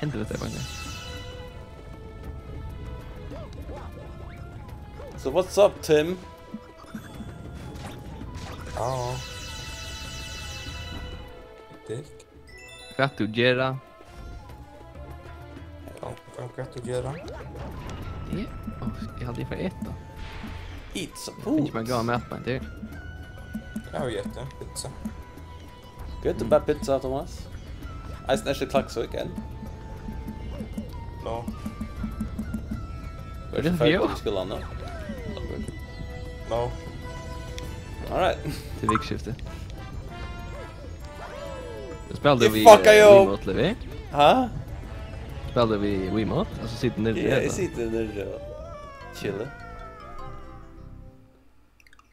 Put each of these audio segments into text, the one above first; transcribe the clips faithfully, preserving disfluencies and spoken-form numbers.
Hendir hetta bara. So what's up, Tim? Ja. Dick. Hvat tú gera? Ja, hvat, hvat tú gera? Eg, ó, eg haldi, eg fari at eta. Eat some food. Fingið mær góðan mat beint her. Eg havi etið pizza. Good to buy pizza, Thomas. Eisini ert tú í Klaksvík enn? No. Er tað ferdig í skúlanum? No. All right. Til vikuskifti. Spælir tú við, eh, Wiimote, Levi? Ha? Spælir tú við Wiimote? Altso, situr niðri, ella? Ja, eg siti niðri og chilli.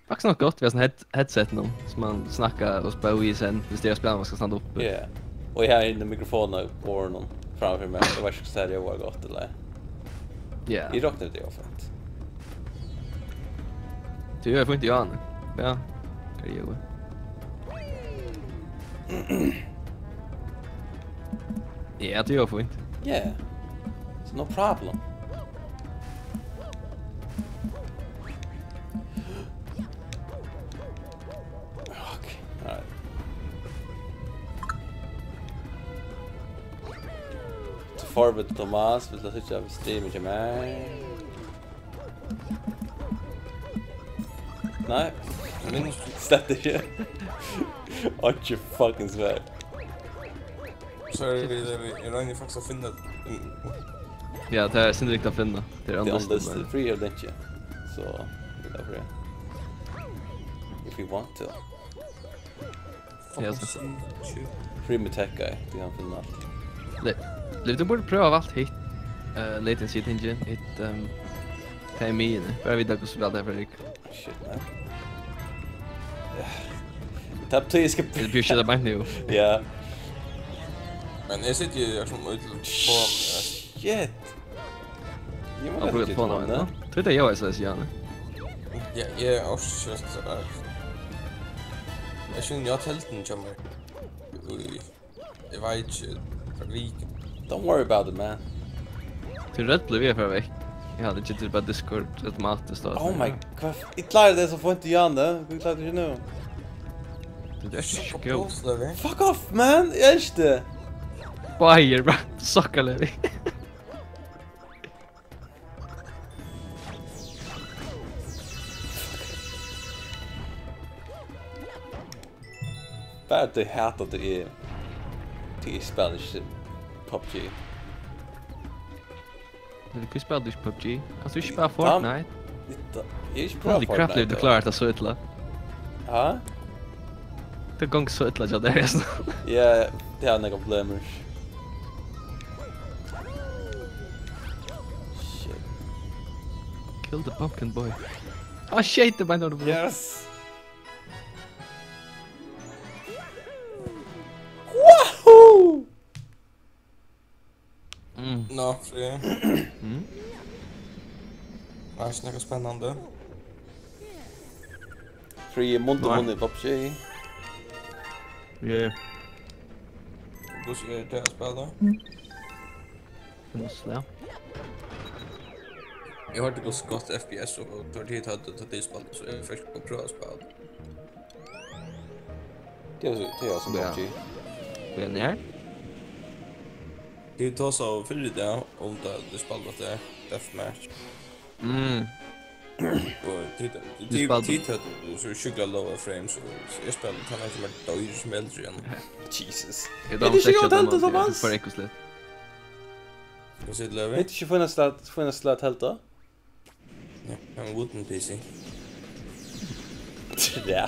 Faktiskt nokk gott við hasum head-, headsetinum, so man snakkar og spælir Wii í senn, viss tað er spæl, man skal standa uppi. Ja. Og eg havi eina mikrofon á borðinum framman fyri meg, eg veit ikki, um tað ljóðar gott ella ei. Ja. Eg rokni við, tað er fínt. Tú hevur fínt í áðni. Ja. Hvat er ljóðið? Ja, tað er fínt. Yeah. So no problem. Okay, all right. So far við Thomas, vilt tú síggja streamið hjá mær? Nei, men slett ikki. Einki fucking svær. Sorry, við, við, eg royni faktiskt at finna, mm. Ja, tað er sindur ringt at finna. Tað er on the list, bara. Free of lynch, so we go for it. If we want to. Ja, so. Free me tech guy, tí hann finnur alt. Le-, Levi, tú burdi prøvað at valt hitt, eh, latency tingið, hitt, ehm, tað í miðjuni. Bara vita hvussu væl tað fer. Shit, man. Tað er tí eg skal... Eg byrji at skjóta beint nú. Ja. Men eg siti jo sum út til... Shit. Eg má... Hann brúkar telefonina, ja. Tí tað er eg sum eri, ja. Ja, eg orki ikki at... Eg skilji, eg havi telduna hjá mær. Ui. Eg veit ikki, hvat vit... Don't worry about it, man. Tín rødd bleiv við at fara vekk. Eg haldi ikki, tú bara Discord automatiskt, tá. Oh my, hvat f-, eg klári tað so fínt í áðni. Hví klárar tú ikki nú? Tú ert ikki góð. Fuck off, man! Eg elski teg! Báðir, bro. Suck, Levi. Bara tey hata, at eg, tí eg spæli ikki PUBG. Men hví spælir tú ikki PUBG? Kanst tú ikki spæla Fortnite? Eg, eg, eg, eg spæli Fortnite. Holy crap, Levi, tú klárar hetta so illa. Ha? Tað gongur so illa hjá tær, Espen. Ja, tað er nakrar problemir. Shit. Kill the pumpkin boy. Ah, shit, tað er bara... Yes! Wahoo! Mm. Nå, Fríði. Mm. Tað er ikki nakað spennandi. Fríði, mundu... Nei. Vunnu PUBG. Ja. Hvussu er tað at spæla? Hvussu, ja. Eg hoyrdi hvussu gott F P S og, og tað var tit høvdu, tá tit spældu, so eg fekk at prøva at spæla. Tað er, tað er sum... Ja. PUBG. Hvør er her? Tit tosaðu fyrr í dag um tað, tit spældu tað Deathmatch. Mm. Og tit, tit, tit spældu, tit høvdu so sjúkliga lógar frames, og eg spældi, tað var sum eitt doyr sum heldur í honum. Jesus. Eg dámar ikki at telda, Thomas. Tað er for ekkusligt. Hvat sigur tú, Levi? Hetta er ikki fínasta, fínasta slag at telda. Ja, ein wooden P C. Ja.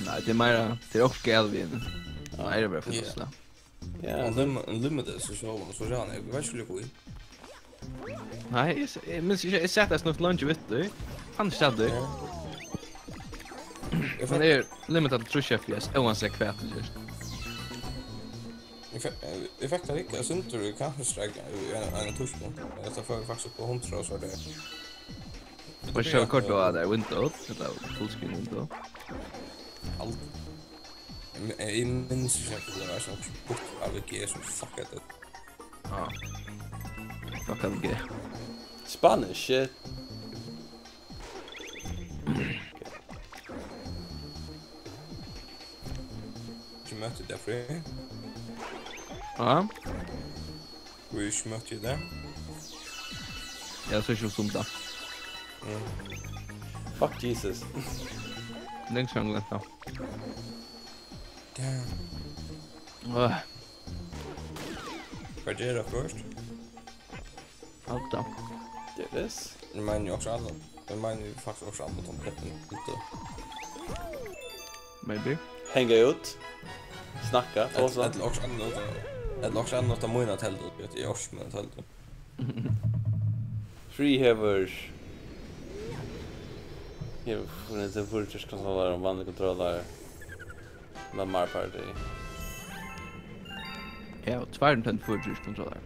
Nei, tað er meira, tað er okkurt galið við henni. Ja. Nei, tað er bara fínt, ja. Ja. Unlim-, Unlimited, so, so, so sá hann, eg veit ikki, hví. Nei, eg s-, eg minnist ikki, eg sat har snart leingi við tí. Hann er staddur. Ja. Men tað er limited til trýss F P S, uansett hvat tú ger. Eg fe-, eg fekk tað ikki, eg synti í Counter-Strike í ein, ein tíma. Eg fór faktiskt upp á hundrað, og so er tað. Hvat skjer, hvat tú har, window, ella fullscreen window? Alt. Eg, eg minnist ikki, at tað var sånn burtur av G, sum fuck er tað? Ah. Fuck av G. Spanish shit. Ikki møtti tað frí. Ja. Hví ikki møtti eg tað? Ja, so ikki sum tað. Mm. Fuck Jesus. Lengst fram, lengst fram. Damn. Åh. Hvat ger tað først? Alt tað. Tað er tað. Eg meini jú eisini annað. Eg meini jú faktiskt eisini annað um trettan. Maybe. Hanga út. Snakka. Ella, tosa. Ella eisini annað, ella eisini annað um mína teldu, at eg orki mína teldu. Free hevur, hevur funnið til fýraogtrýss kontrollarar og vanlig kontrollar. Lamar Party. Eg havi tveir Nintendo fýraogtrýss kontrollarar.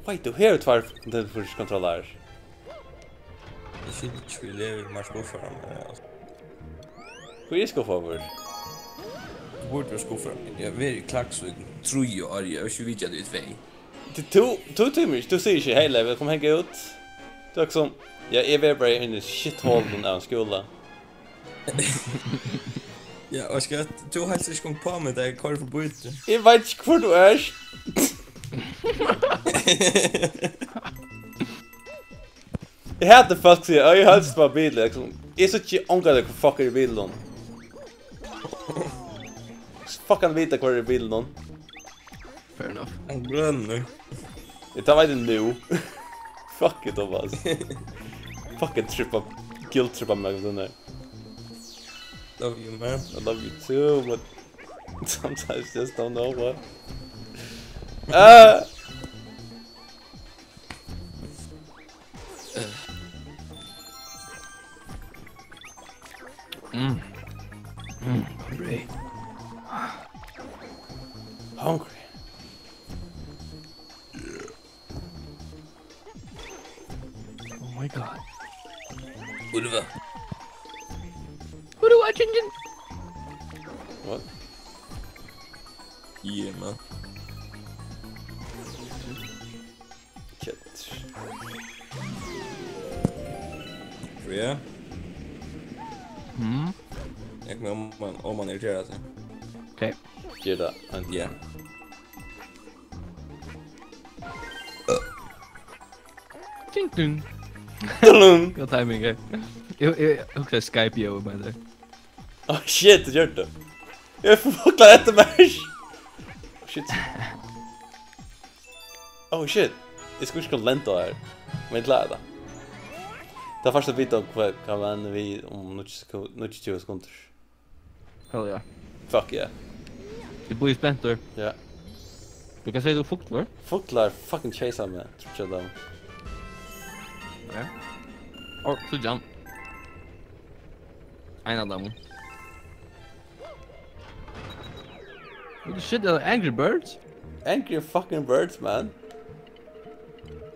Wait, tú hevur tveir Nintendo fýraogtrýss kontrollarar? Eg skilji ikki, hví eg levi í mær skuffaðum, men, altso. Hví er skuffaður? Tú burdi verið skuffaður. Eg havi verið í Klaksvík í trý ár, eg havi ikki vitjað teg í tvey. Tú, tú, tú tímir ikki, tú sigur ikki, "Hey, Levi, kom hanga út." Tú er sum, "Ja, eg verði bara inni í shitholinum av ein skúla." Ja, og skjótt, tú heilsar ikki eingong uppá meg, tá eg koyri forbi teg. Eg veit ikki, hvør tú ert. Eg hati fólk, sum siga, "Eg heilsi bara á bilin." Eg, sum, eg síggi ongan, hvør fuck er í bilinum. Fuck, hann vita, hvør er í bilinum. Fair enough. Hann grønur. Eg, tað veit eg nú. Fuck it, Thomas. Fucking trippa, guilt trippa meg, sånn der. Love you, man. I love you too, but sometimes just don't know what. Ah! Mm. Mm, hungry. Hungry. Oh my God. Ulva. What do I change in? What? Yeah, man. Kjøtt. Fríða? Mm? Eg komi oman, oman irritera seg. Ok. Ger tað. Ein, ja. Ding, ding. Ding. Góð timing, eh. Eg, eg, eg hugsaði Skype, jú, men tað. Oh, shit, tú gjørdi tað. Eg fuglar eftir mær. Shit. Oh, shit. Eg skuldi ikki kunna lenda her. Men eg kláraði tað. Tað er fyrst at vita um hvat, hvat man við um níggju seku-, níggju og tjúgu sekundir. Hell yeah. Fuck yeah. Eg blívi spentur. Ja. Tú kann siga, tú fuglar. Fuglar fucking chasa meg, trúgvi eg tað. Ja. Ó, síggja hann. Ein av teimum. What the shit, er tað Angry Birds? Angry fucking Birds, man.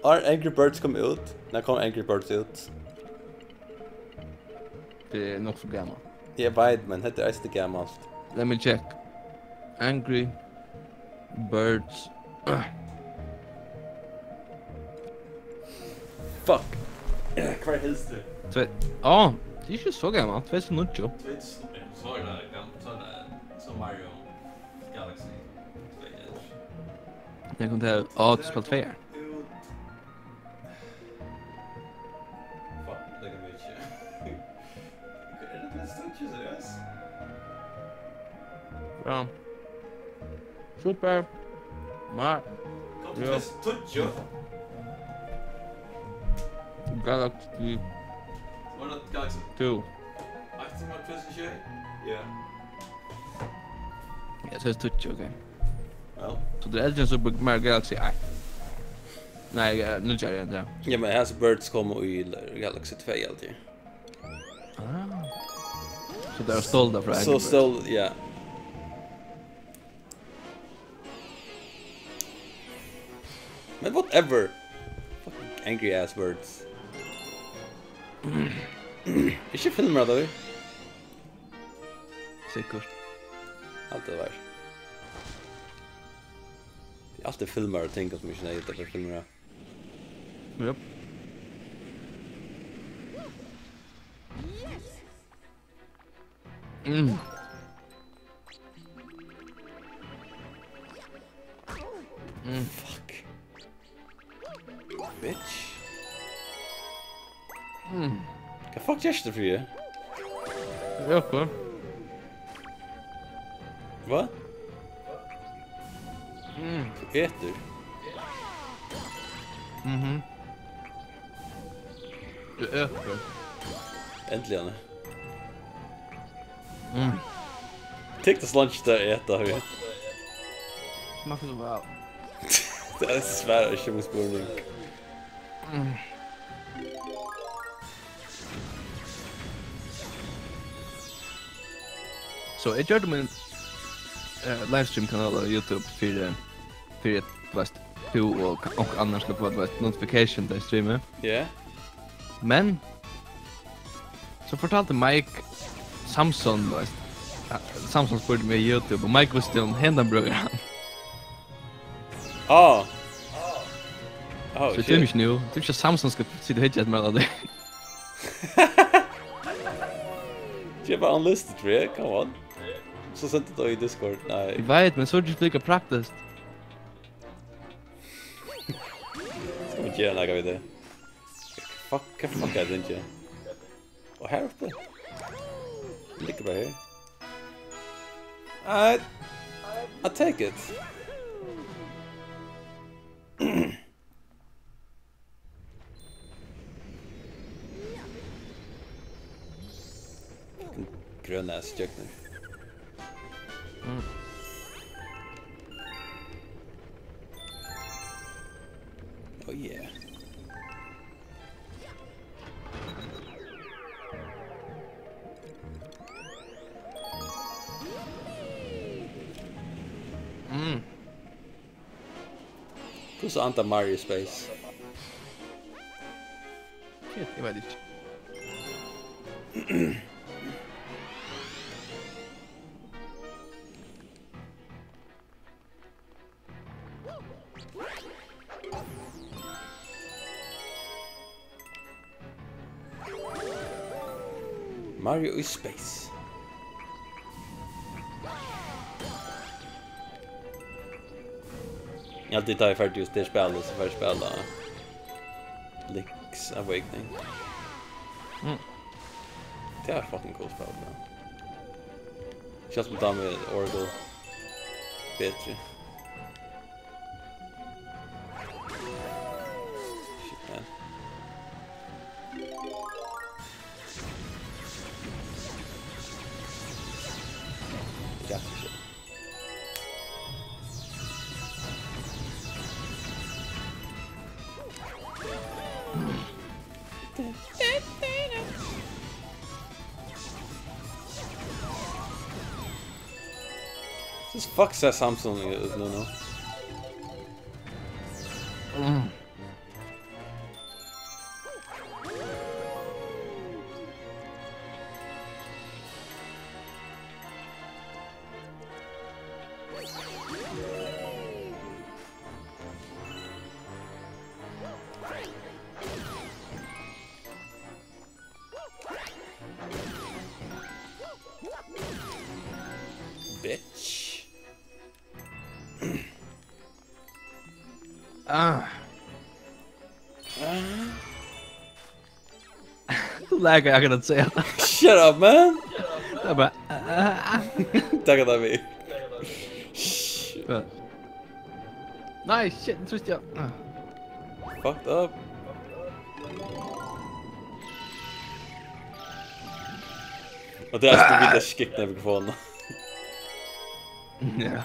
Har Angry Birds komið út? Nær kom Angry Birds út? Tað er nokk so gamalt. Eg veit, men hetta er eisini gamalt. Let me check. Angry Birds. Fuck. Hvar er Hildur? Tvey-, á, tað er ikki so gamalt. Tvey túsund og níggju. Tvey túsund og níggju. So er tað gamalt. So er tað, so Mario Galaxy tvey. Eg kom til, á, tú spælir tvey her. Fuck, tað kann vit ikki. Er tað tvey túsund og tíggju, seriøst? Ja. Super Mar-, kom til, ja, tvey túsund og tíggju. Galaxy. Var tað Galaxy? Two. Eitt sum var tvey túsund og sjey? Ja. Ja, tvey túsund og tíggju, ok. Ja. So tað er eldri enn Super Mario Galaxy eitt. Nei, eh, nú ger eg tað. Ja, men hasi Birds koma í Galaxy tvey, altso. Ah. So tað er stolt av frá Angry Birds. So stolt, ja. Men whatever. Fucking angry ass Birds. Ikki filmur av tí. Sikkurt. Alt tað var. Tað er altíð filmar og ting, sum ikki neyðugt at filmera. Jep. Mm. Mm. Fuck. Bitch. Mm. Hvat fuck gert tú, Fríði? Ja, hva? Hvat? Mm. Tú etur. Mhm. Eg eti. Endiliga, ne? Mm. Tykk, tað er so langt at eta, høyr. Smakka so væl. Tað svarar ikki mín spurning. Mm. So, eg gjørdi mín, eh, livestream-kanal á YouTube fyri, fyri, tú veist, tú og ka-, og annars, tú veist, notification, tá eg streami. Ja. Men so fortaldi Mike Samson, tú veist, ja, Samson spurdi meg á YouTube, og Mike vísti honum hendan brøðran. Ah. Oh, so shit. Tað er ikki nú. Tað er ikki Samson skal sita og hyggja eftir mær, tað. Ger bara unlisted, Fríði, come on. So sendi tú í Discord, nei. Eg veit, men so er tað ikki líka praktiskt. Skal vit gera nakað við tað? Fuck, hvat fuck er tað, ikki? Og her uppi? Tað liggur bara her. I, I take it. Grønar stjørnur. Mm. Oh yeah. Mm. Hvussu andar Mario í space? Shit, eg veit ikki. Mario í space. Eg haldi, tá eg fari til spælið, so fari eg spæla Link's Awakening. Mm. Tað er fucking cool spæl, ja. Kjært, men tá er Oracle betri. Shit, man. Kjært, shit. Just fuck sær Samson út nú, nú. Mm. Bitch. Ah. Ah. Tú lærir akkurát at siga tað. Shut up, man. Tað er bara, ah, ah, ah. Takk at tað er við. Shh. Nei, shit, nú trýsti eg. Ah. Fucked up. Og tað er, at tú vil skikka mikrofonen. Ja.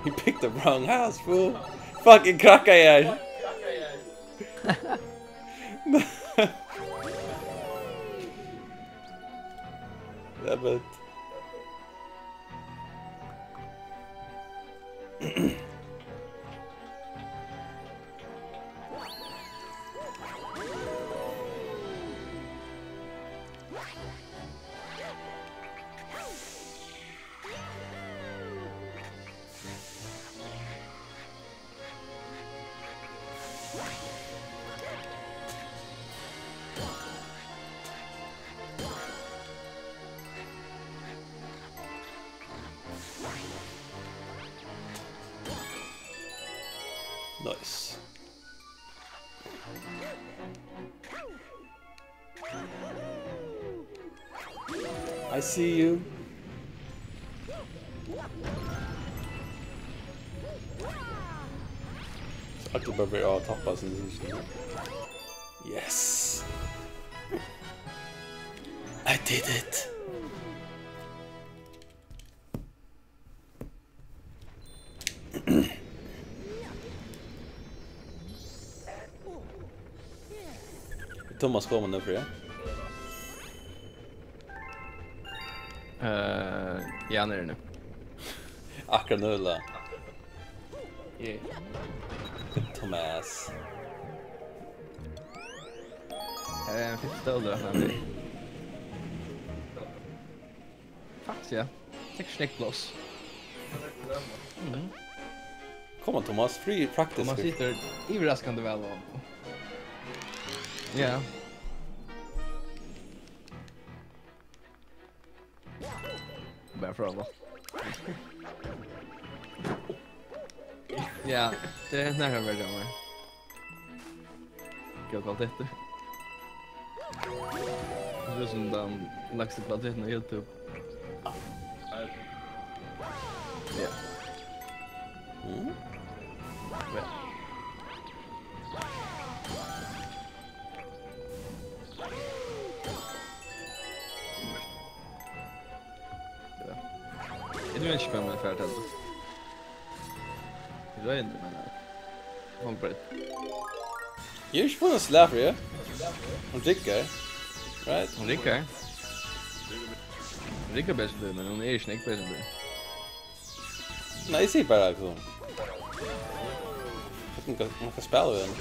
He picked the wrong house, fool. Fucking krakka, ja. Damn it. Nice. I see you. So allir bara vera á tappa sum, sum, sum. Yes. I did it. Thomas, koma nú fyri. Eh, ja, nú er nú. Akkurát nú, ella? Yeah. Thomas. Her er ein fyrsta stólur, at hann er. Faktiskt, ja. Tek snakk pláss. Mhm. Kom on, Thomas, free practice. Thomas situr yvirraskandi væl á honum. Ja. Bara frá honum. Ja, tað er nakað verri av mær. Góð kvalitet. Tað er sum tann lægsta kvalitetin á YouTube. Ja. Mm. Ja. Ja. Eg veit ikki, hvat man fær til. Eg royni, men, eh, hon breyt. Eg eri ikki búin at sleppa, ja. Hon riggar. Right? Hon riggar. Hon riggar, basically, men hon er ikki nógv, basically. Nei, eg sigi bara, liksom. Hvat man kann, man kann spæla við hann.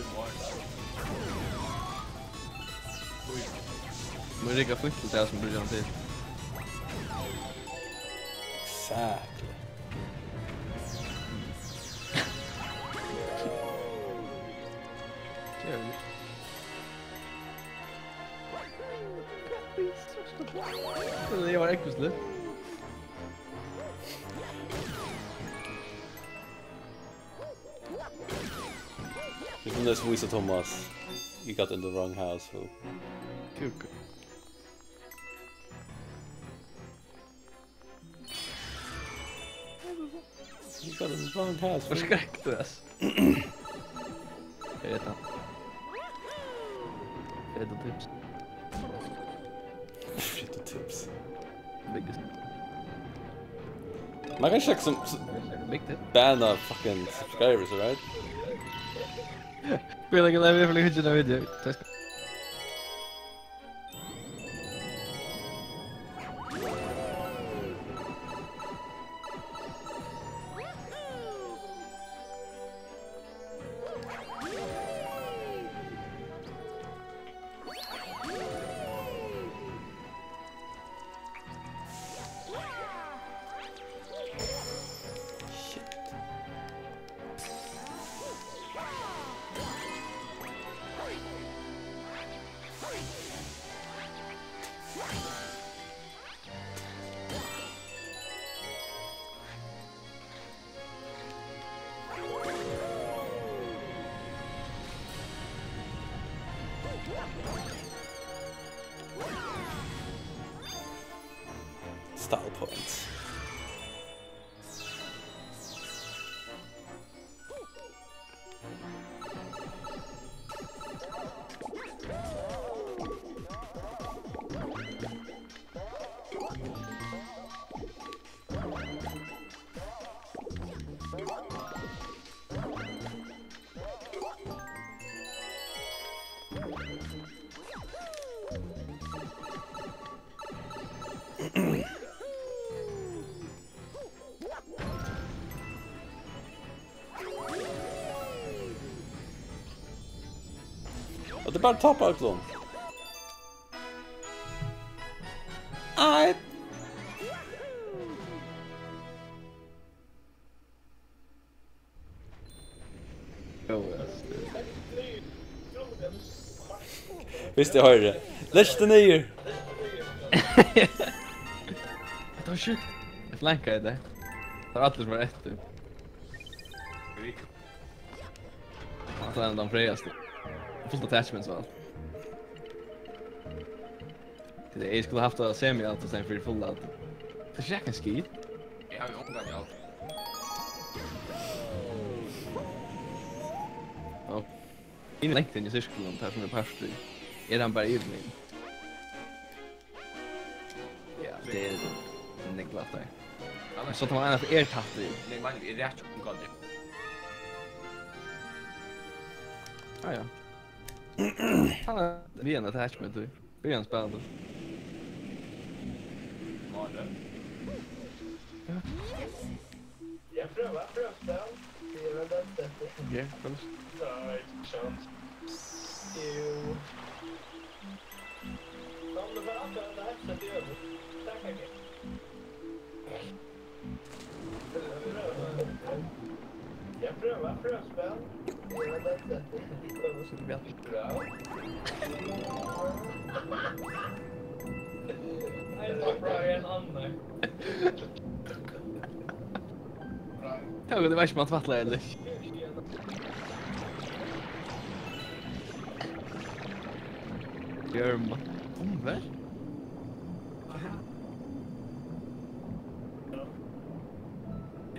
Man riggar fínt til tað sum brúkar hann til. Exactly. Trevligt. Det var ekkelt. You can just whistle, Thomas. You got in the wrong house, fool. Kuk. You got in the wrong house, fool. Forskrekkt, ass. Feta. Feta tips. Feta tips. Biggest. Man kann ikki sum, sum Big tip. Banna fucking subscribers, right? Feel like I never really hit you in a video. Just Shit. Style points. Og tað er bara at toppa øllum. Aight. Jú, ass. Fyrst eg hoyri: "Legg teg niður!" Hetta var sjúkt. Eg flankaði tað. Tað var allir sum var eftir. At hann er den frægasti. Fullt attachments og alt. Tað er, eg skuldi havt tað semi-auto í staðin fyri full auto. Tað er ikki ein skit. Eg havi ongan í auto. Ó. Inn langt inn í sirkulin, tað sum er partur í. Er hann bara yvir meg? Ja, tað er nógv lættari. Annars so tá man er tættur. Nei, man er rætt um gott. Ah, ja. Hann er við ein attachment, tú. Byrja hann spæla, tú. Má tað? Ja. Ja, prøva, prøva spæl. Tað er væl tað. Ja, prøva. Nei, ikki sant. Jú. Kom, du får alltid ha headset í øvrum. Takk, takk. Ja, prøva, prøva spæl. Bra. Nei, tað er bara ein annan. Tað var ikki, man tvætlaði, ella? Gjørma. Umvæl?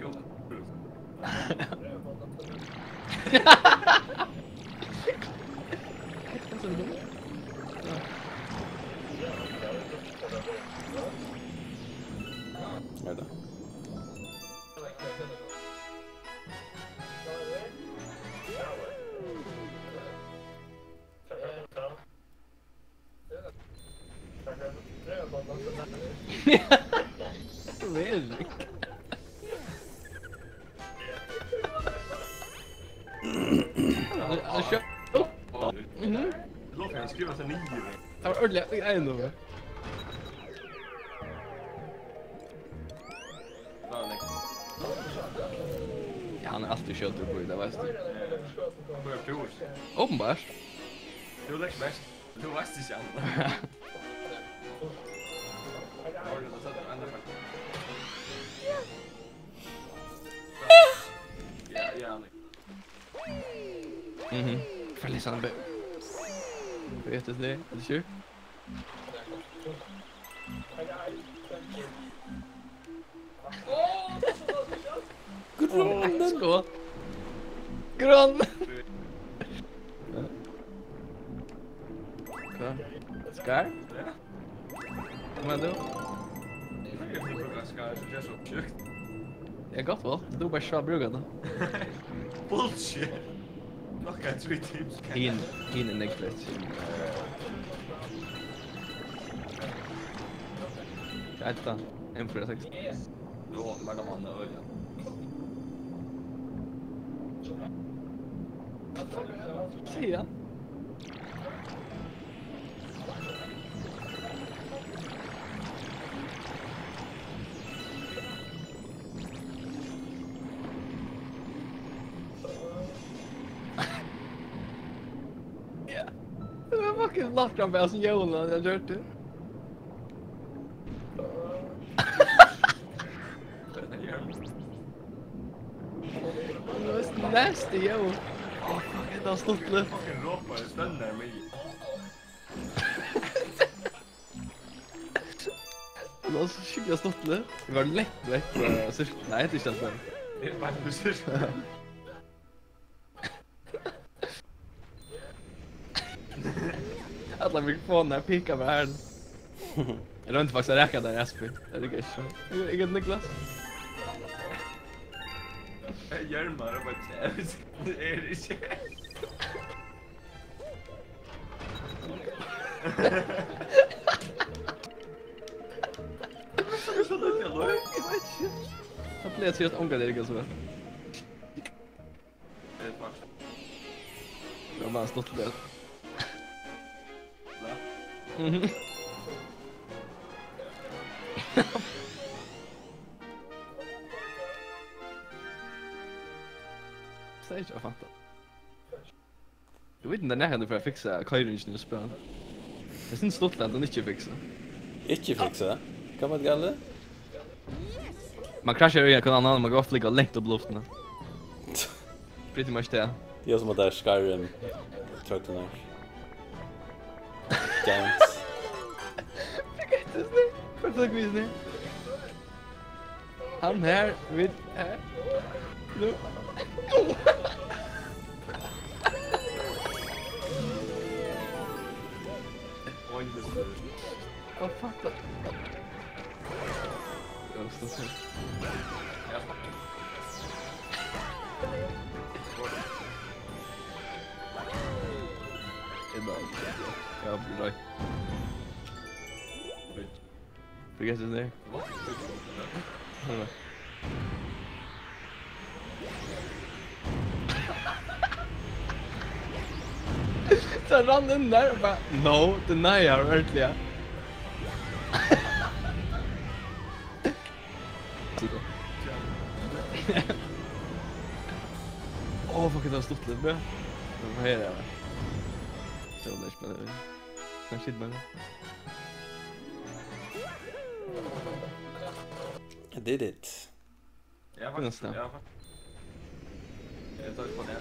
Jú. Nei, tað. Vel. Mhm. Lov, hann skriva seg niður. Tað var ordiliga, eg er nú. Ja, hann er altíð skjótur upp í, tað veitst tú. Hvør er tú? Openbart. Tú leggur mest. Tú veitst ikki annað. Har er tað sett annað. Ja, ja, Annik. Mhm. Følg litt sånn, be-, be-, vet du det? Er du sure? Grønn! Skot. Grønn! Hva? Skar? Hva mener du? Eg brúki skar, so tað er so sjúkt. Eg er gott val. Du bara sjá brúka tað. Bullshit. Nokk ein three teams. Hin, hin er nógv flott. Hvat er tað? Ein fýra seks. Jú, men tað var nú øgiliga. Síðan. Ja. Det var fucking latterlig, bare sånn, jævla, jeg hørte det. Nasty, yo. Á, fuck, hetta var stuttligt. Fucking rópar, eg stønnar meg. Tað var so sjúkliga stuttligt. Eg var langt vekk frá sirk-, nei, hetta er ikki tað. Eg var í sirk. Allar mikrofonirnar pika bara her. Eg royndi faktiskt at raka tær, Aspi. Tað er ikki so. Eg, eg get Niklas. Hey, Hjalmar, eg bara, tað er ikki. Eg veit ikki. Tað blívur seriøst ongantíð, Erik, altso. Tað var bara stuttligt. Mhm. Tað er ikki at fatta. Eg veit ikki um tað er nakar, tú fær at fiksa koyringina í spæl. Eg synist stuttligt, at hann ikki er fiksað. Ikki fiksað? Hvat var galið? Man krassjar í hvønn annan, man kann ofta liggja langt upp í luftini. Pretty much tað. Eg sum at tað er Skyrim trøllurnar. Giants. Hvat er tað? Hann her, vit her. Nú. Hvat fatta? Ja, bra. Forget it there. Så rann inn der og bara, no, deny har ordentligt, ja. Åh, fuck, det var stort litt, bra. Hva er det? Det var ikke bare det. Kanskje ikke bare det. I did it. Ja, faktisk. Ja, faktisk. Jeg tar det på det.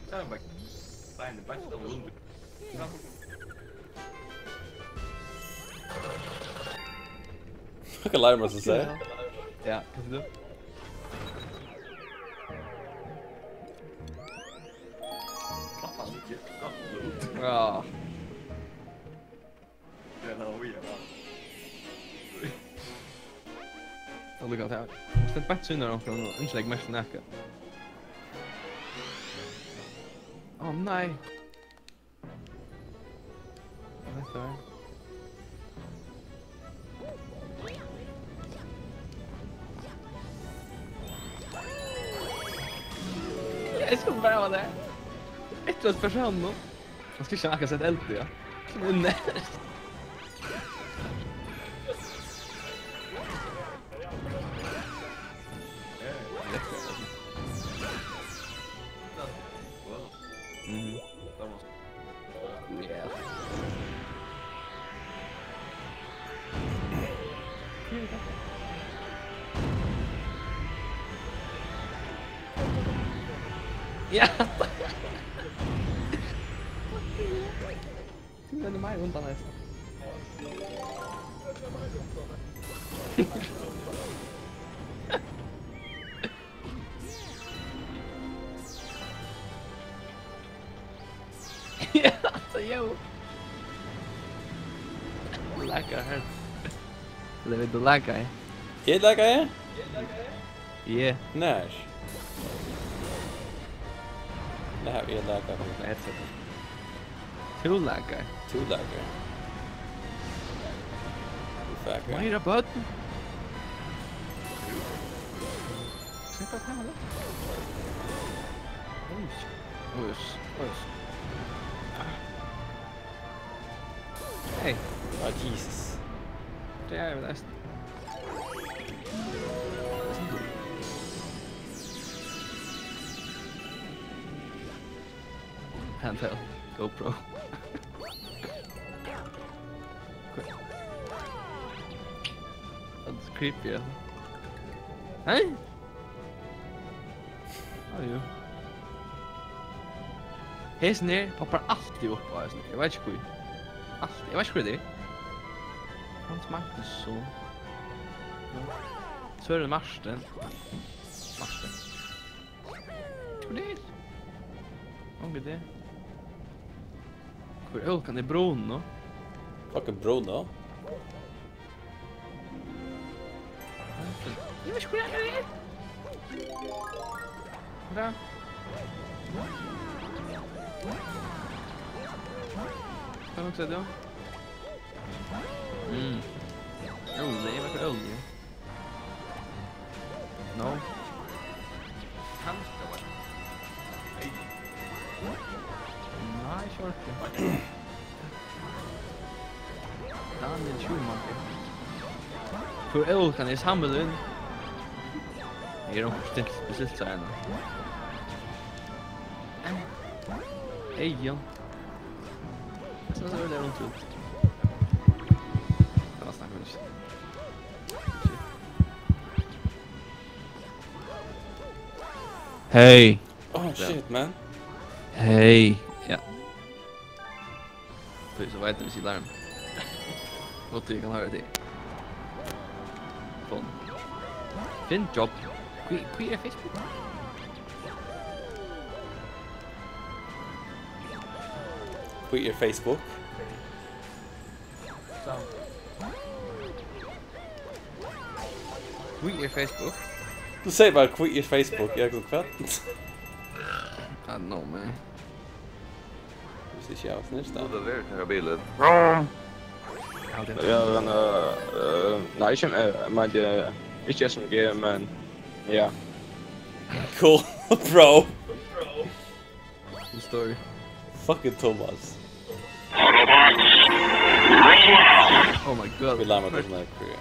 Så er det bare. Nei, det er bare ikke noe vondt. Hva alarmer som sier? Ja, hva sier du? Ja. Og lukka til. Stend beint siden av onkrum og ikki legg merke til nakað. Å, nei. Hetta er. Eg skal bara hava tað. Eitt av persónunum. Hann skal ikki akkurát seta eld í, ja. Nei. Mhm. Ja. Ja. Tú rennur meira undan, Elsa. Ja, so jú. Laggar her. Ella vil tú lagga, ja? Eg laggaði? Yeah. Nær? Nei, eg laggaði. Headset. Tú laggar. Tú laggar. Tú fuckar. Meira børn. Sleppa tað. Oj. Oj, oj. Hey. Ah, Jesus. Det er jo nesten. Handheld GoPro. That's creepy, altså. Hey? Ah, jú. Hesin her poppar altíð upp á, hesin. Eg veit ikki hví. Altíð. Eg veit ikki hví tað er. Hans Magnusson. Søren Martin. Martin. Hvat er? Onkel, tað. Hvør ólkan er Bruno? Fucking Bruno. Eg veit ikki, hvør er tað? Bra. Hvat er tað? Mm. Ólja, eg veit, ólja. No. Kanska var. Hey. Nei, ikki orðið. Daniel Schumacher. Hvør ólkan er Samuel inn? Eg er onkur stilt, bestilt seg henne. Hey, Jan. Tað sær øgiliga rundt út. Tað var snakk um ikki. Hey. Oh, shit, man. Hey. Ja. Tí so veit eg, hvis eg larm. Og tí kann hava tí. Fun. Finn job. Hví, hví er Facebook? Hví er Facebook? Hví er Facebook? Tú segði bara, hví er Facebook? Eg kom hvat? I don't know, man. Hvis ikki eg havi snurst, Nú da. er tað verið til bilin. Ja, det Ja, men øh, øh, nei, ikke øh, men det er ikke S M G, men ja. Cool, bro. Cool story. Fucking Thomas. Oh my god. We lie about this like career.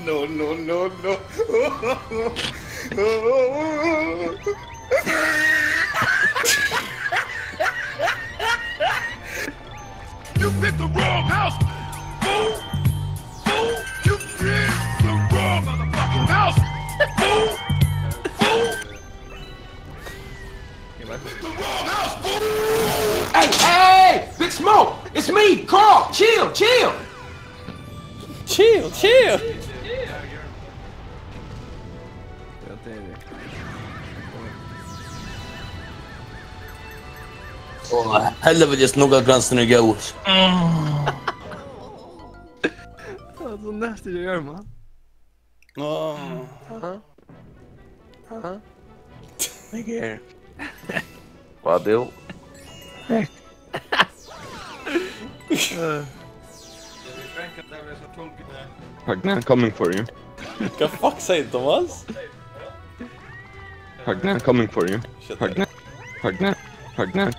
No, no, no, no. You picked the wrong house, fool! Fool! You picked the wrong motherfucking house, fool! Fool! You picked the wrong house, fool! Hey, hey, hey! Big Smoke! It's me, Carl! Chill, chill! Chill, chill. Ja, det er det. Åh, helvete, snugga gransen er góð. Det er så nasty å gjøre, man. Åh. Hæ? Hæ? Ikke her. Hvat er? Pagna, coming for you. Hvat fuck segði Thomas? Pagna, coming for you. Shut Pagna, up. Pagna, Pagna.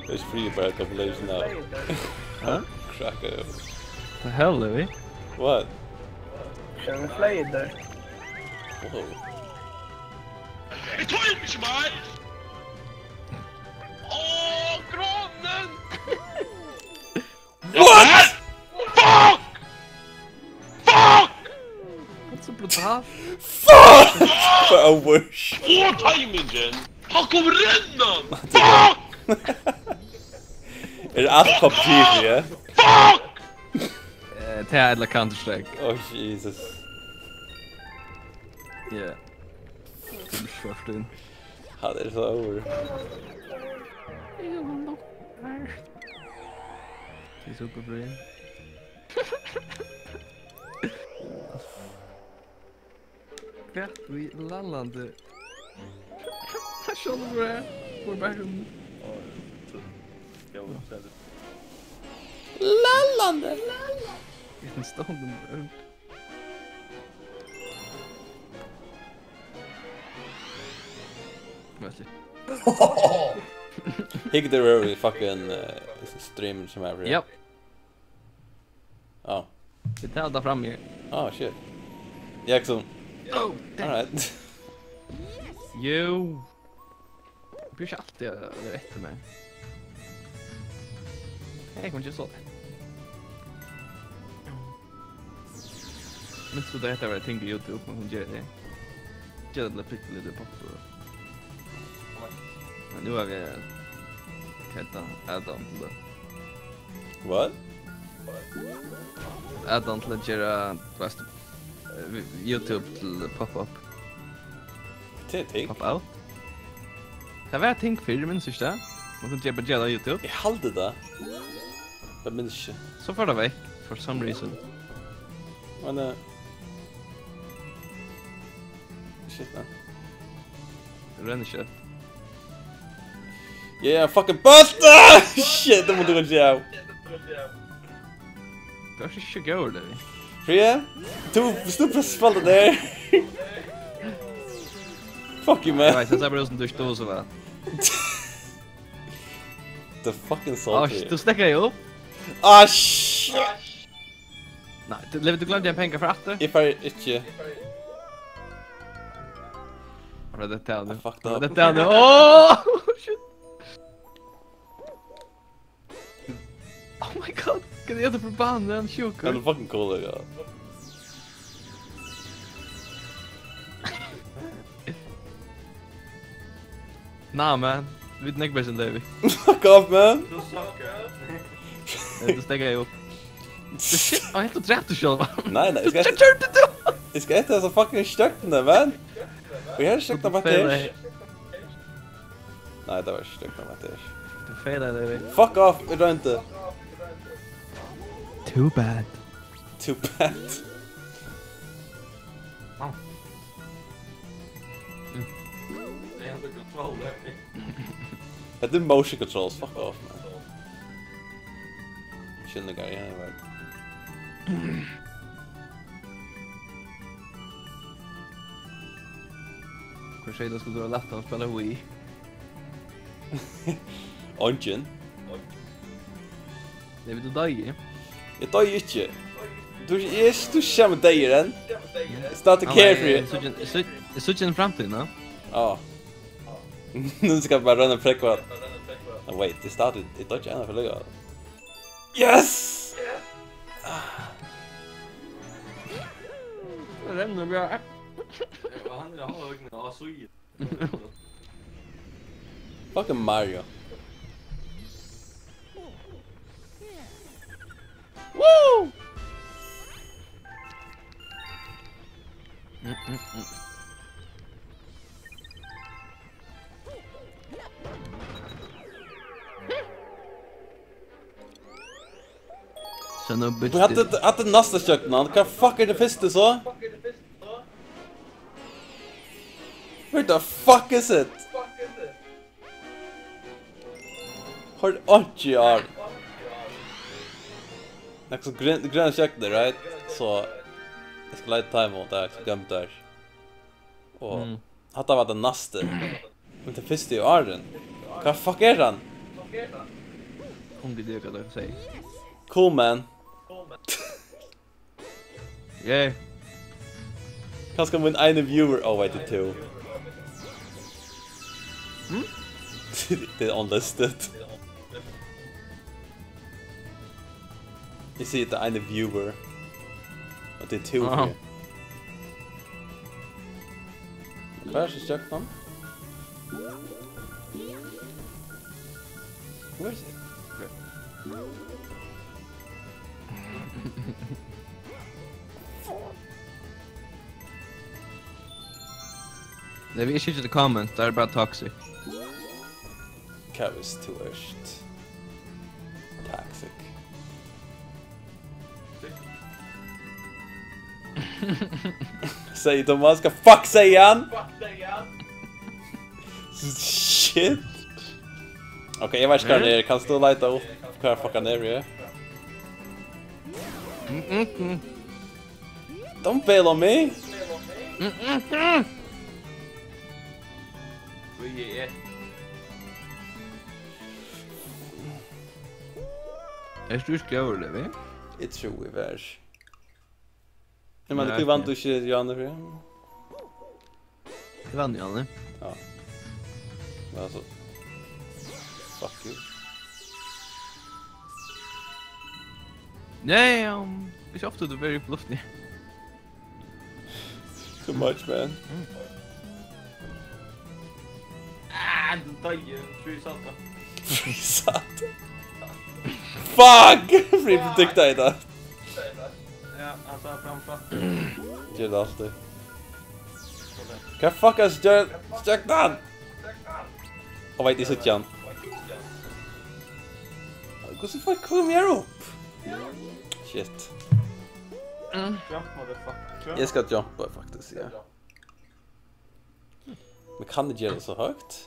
There's free by compilation now. Huh? Crack it. The hell, Louis? What? Kör vi flyger? Whoa. Eg torir ikki meir! Åh, gránen! What? Fuck! Fuck! That's so brutalt. Fuck! I wish. Og timingen! Hann kom rennan! Fuck! Er alt kompetitivt, ja? Fuck! Eh, tað ella Counter-Strike. Oh, Jesus. Yeah. Tað er svart inn. Hann er so over. Tað er super free. Hvat í lallandi? Tað er sjálvur her. Hvor bærum. Lallandi. Ein stóran. Veit ikki. Hygg, det var vi fucking uh, stream som er. Yep. Oh. Vit tala tað fram her. Oh, shit. Jackson. Oh, damn. Alright. Jú. Brúkar ikki altíð at vera eftir mær. Hey, kom ikki so. Minst tú, tað hetta var eitt ting á YouTube, man kundi gera tað. Gera tað til eitt lítið poppur. Men nú havi eg hetta add-on til tað. What? Add-on til at gera, tú veist, eh, YouTube til pop-up. Tað er ting. Pop-out? Tað var ting fyrr, minnist ikki tað? Man kundi bara gera tað á YouTube. Eg haldi tað. Tað minnist ikki. So fór tað vekk, for some reason. Men uh, shit, man. Rennur skjótt. Yeah, fucking bóltur! Shit, tað mátti gott sjá. Tú ert ikki góður, Levi. Fríða, tú, viss tú bara spælir tað har. Fuck you, Eg man. veit, tað er bara sum tú ikki dugir so væl. The fucking Á, salty. Shit, tú steðgaði upp. Ah, shit. Nei, tú, Levi, tú gloymdi ein penga fyri aftur. Eg fari ikki. Var tað tað nú? I fucked Var up. tað tað nú? Åh, shit. Oh my god, hvat er tað fyri bani, hann er sjúkur. Hann er fucking cool, ja. Nah, man. Vit eru nógv betri enn tey, vit. Fuck off, man. Tú suckar. Eh, tú steðgaði jú upp. Shit, hann helt og drap teg sjálvan. Nei, nei, eg skal Hvat gjørdi tú? Eg skal eftir hesa fucking stjørnuna, man. Og her er stjørna Mathias. Nei, tað var ikki stjørna Mathias. Tú feilaði teg, vit. Fuck off, eg royndi. Too bad. Too bad. Au. Mm. Tey hava kontroll her. Hetta er motion controls, fuck off, man. Skilningar, ja, eg veit. Hvør segði tað skuldi vera lættari at spæla Wii? Eingin. Nei, men tú doyði. Eg doyði ikki. Tú, eg, tú sær meg deyður enn. Eg stati Hann var, carefree. Eg síggi, eg síggi, eg síggi inn í framtíðina. Ja. Nú skal eg bara royna at prógva. No, wait, eg stati, eg doyði ikki enn fyri lukka. Yes! Rennur bara. Hann er, hann er á síðu. Fucking Mario. Woo! Mm, mm, mm. So no bitch. Hatta, hatta er næsta stjørnan. Hvat fuck er tað fyrsta so? Where the fuck is it? Har einki ár. Nakað so grøn, grøn stjørna, right? So eg skal leita time out, tað er so gømt har. Og Mm. hatta var tað næsta. Men tað fyrsta í árin. Hvat fuck er hann? Ongi, tað er hvat eg sigi. Cool, man. Yeah. Kanska mín eini viewer. Oh, wait, tað er to. Hmm? Tað er unlisted. Eg sigi, tað er eini viewer. Og tað er to Aha. fyri. Hvar er so stjørnan? Where is it? Nei, vit eru ikki til comment, tað er bara toxic. Hvat viss tú ert toxic? Segði Thomas, hvat fuck segði hann? Shit. Ok, eg veit ikki hvar hann er. Kanst tú leita upp hvar fuck hann er, ja? Mm, mm, mm. Don't bail on me. Mm, mm, mm. Hví eg er. Ert tú ikki góður, Levi? Eg trúði eg var. Eg meini, Nei, hví vann ok. tú ikki Jane fyri? Eg vann Jane. Ja. Men altso, fuck you. Nei, um, ikki ofta tú verður upp í luftini. Too much, man. Ah, tú doyði. Free salt. Free salt. Fuck! Free predicta í dag. Ja, hann sá framfyri. Ger tað altíð. Hvat fuck er stjør-, stjørnan? Ó, veit, eg síggi hann. Hvussu fuck kom eg upp? Shit. Jump, motherfucker. Jump. Eg skal jumpa, faktiskt, ja. Men kann eg gera tað so høgt?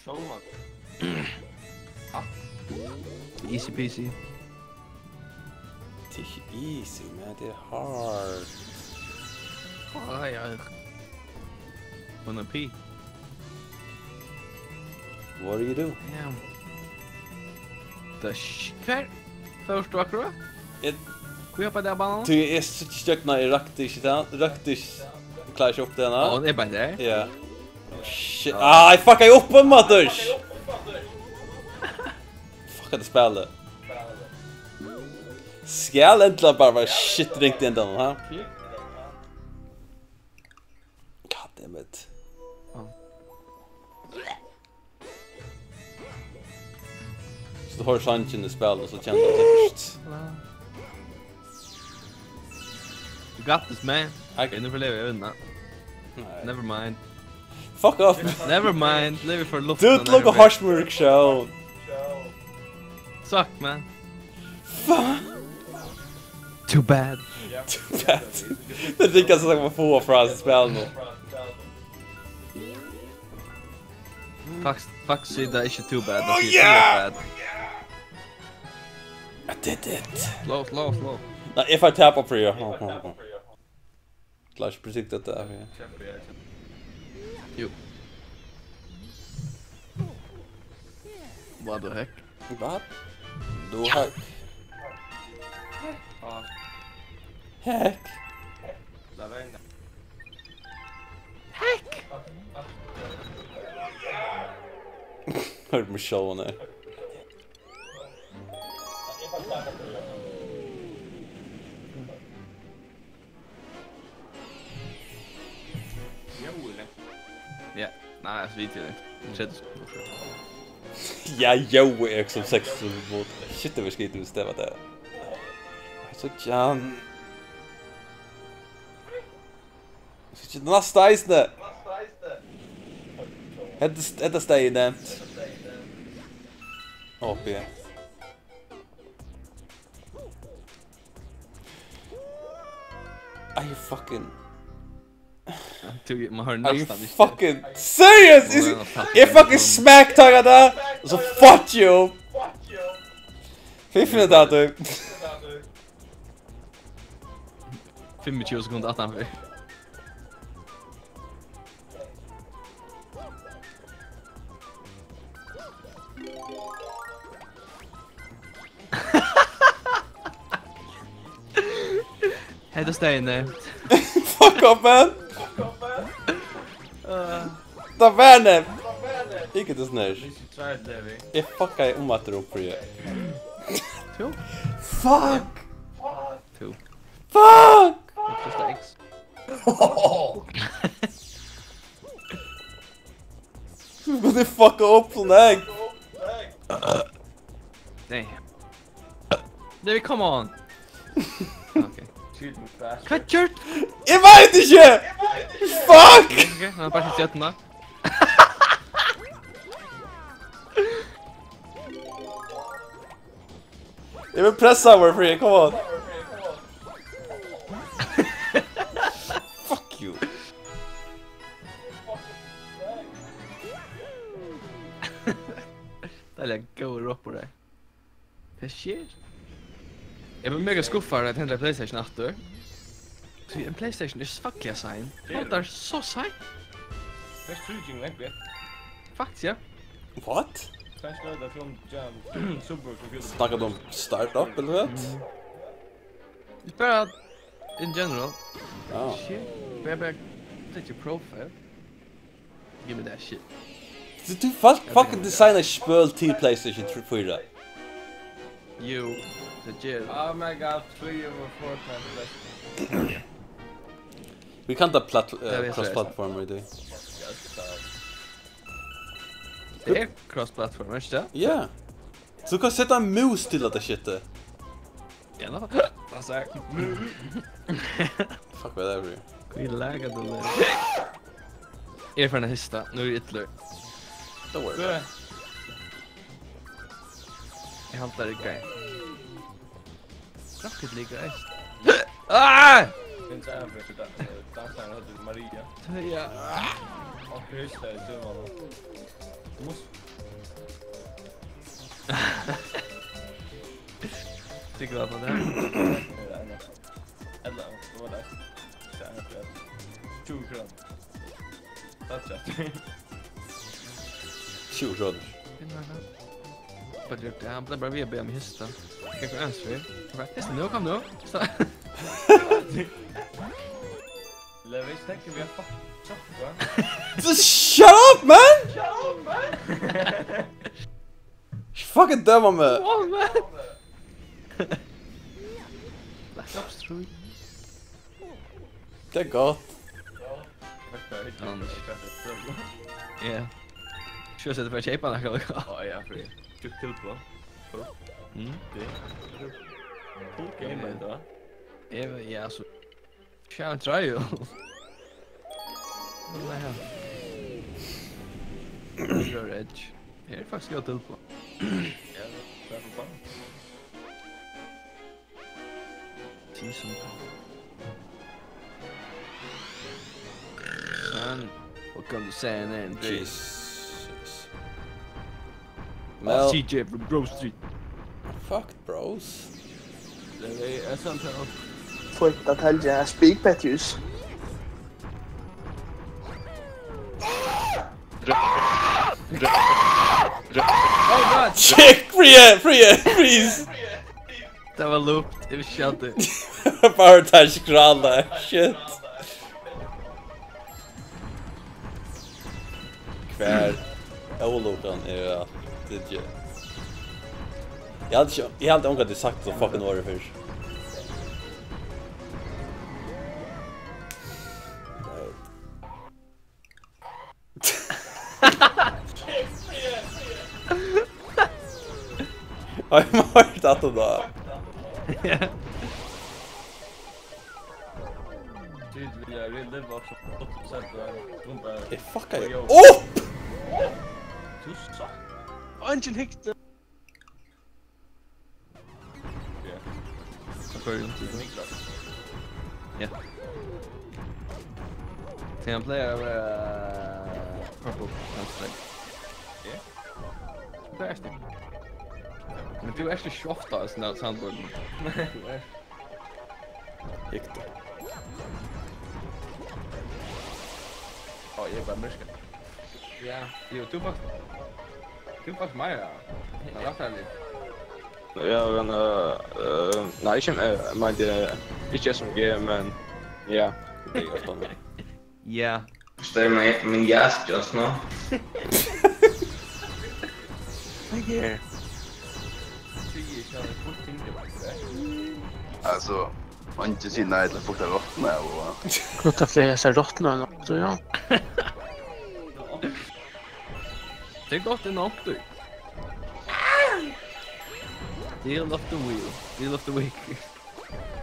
Sjálvmál. Easy peasy. Tað er ikki easy, man. Tað er hard. Ai, ai. Wanna pee? What do you do? Damn. Tað sk-, hvar? Hvar fórt tú akkurát? Eg Hví hoppaði tað á banan? Tí eg s-, stjørna, eg rakti ikki tað, rakti ikki, eg klári ikki upp tað, Á, nei. Hon er bara har. Ja. Shit. Á. Ai, fucka eg upp um, maður! Fuck, hetta spælið. Skal endiliga bara vera shit ringt í endanum, ha? God damn it. Á. Tú hoyrir sangin í spælinum, so kennir tú tað fyrst. You got this, man. I- Okay, nú forlevi eg vinna. Nei. Never mind. Fuck off. Never mind. Levi for luft. Dude, look at Harshmore show. Suck, man. Fuck. Too bad. Too bad. Tað er ikki at snakke om å få fra spælinum. Fuck, fuck, sier det er ikke too bad. Oh, yeah! Too bad. I did it. Slow, slow, slow. Nei, if I tap up for you. Klarer ikke å predikte dette her. Jo. What the heck? What? Du har... Heck. Heck. Hørte meg sjøl nå. Ja, nei, altså, vi til det. Tredje sekund. Ja, jo, jeg som seks mot. Shit, det var skitt, hvis det var det. Så Jan. Skal ikke næsta eisini. Hetta, hetta stegið nevnt. Oppi. Are you fucking... Tú, man har... Are you næstan ikki fucking serious? Is... Eg fucking smack-tagga tað, og so fuck you. Fy, finn tað, tú. Fimmogtjúgu sekund aftanfyri. Hetta er steinur. Fuck off, man. Uh. Tað var nevnt. Ikki til snert. Eg fuckaði um aftur upp fyri. Tú? Fuck. Tú. Fuck! Just X. What the fuck up, Fnac? Nei. Nei, come on. Okay. Hvat gjørt? Eg veit ikki! Fuck! Okay, hann er bara til stjørnuna. Eg vil pressa Warfree, come on. Fuck you. Tað er góður ropur har. Hvat skjer? Eg var mega skuffaður at henda PlayStation aftur. Tí ein PlayStation er svakliga sein. Hon er so sein. Best trýging langt vekk. Faktiskt, ja. What? Kanskje det er from Jam Super Computer. Snakker du om startup, eller hva? Mm. Bara in general. Ja. Shit. Bara, bara, take your profile. Give me that shit. Tú, tú fuck-, fucking designar spøl til PlayStation fýra. Jú, tað ger. Oh my God, three over Fortnite. Vit kunnu ta plat-, eh, cross-platform í tí. Tað er cross-platform, ikki tað? Ja. So tú kanst seta ein mús til hetta shitið. Ja, nå. Hva sa jeg? Fuck whatever. Hví lagar tú tað? Eg eri farin at hosta. Nú eri eg illur. Don't worry about it. Eg haldi tað riggar. Rocket League, guys. Ah! Finns även för dan-, eh, dansaren heter Maria. Ja. Och just det, du var då. Måste... Tycker du att man är? Eller, vad var det? Så här, för tjugo kronor. That's it. Tjugo kronor. Bara, ja, han blir bara vid att be om hosta. Kan jag ens för? Hosta nu, kom nu. Hosta. Levi, tenker vi har fucking tjokka. Just shut up, man! Shut up, man! Fucking døma meg! Oh, man! Black Ops three. Tað er gott. Ja. Sjálvsagt, eg fari at keypa nakað. Á, ja, fyri tjúgt tilboð. Mm, det er full game, da. Eva, ja, så. Tja, en trial. Hvat er det her? Mirror Edge. Her er faktisk godt tilbud. Ja, det er for faen. Season. Son, welcome to San Andreas. Jesus. Well, C J from Grove Street. Fuck, bros. Det er sant, ja. Får ikke at helge speak Petrus. Oh god! Check, free it, free it, please! Det var loopt, det var shit. Bara ta skrala, shit. Hvar ólukan er at tykja? Eg haldi ikki, eg haldi ongantíð sagt so fucking orðið fyrr. Nei. Eg má høyrt aftur tá. Tit vilja relive okkara gott sett og gumpa. Eg fucka upp! Tú sa. Eingin hygdi. Ja. Tað er Niklas. Ja. Tað hann plagar at vera purple, hann spring. Ja. Tað ert tú. Men tú ert ikki so ofta á soundboardinum. Nei. Tú ert Hygg. Ó, eg er bara myrkur. Ja. Jú, tú fært, tú fært meira. Men rætt er litt. Ja, men, eh, eh, nei, ikki, eh, men det er ikke S M G, men ja. Det er godt, da. Ja. Stay my, my gas just now. Thank you. Altso, man ikki siga nei til at fáa rotna og Gott at fleiri hesar rotna enn okkur, ja. Tað er gott enn okkur. Deal of the wheel. Deal of the week.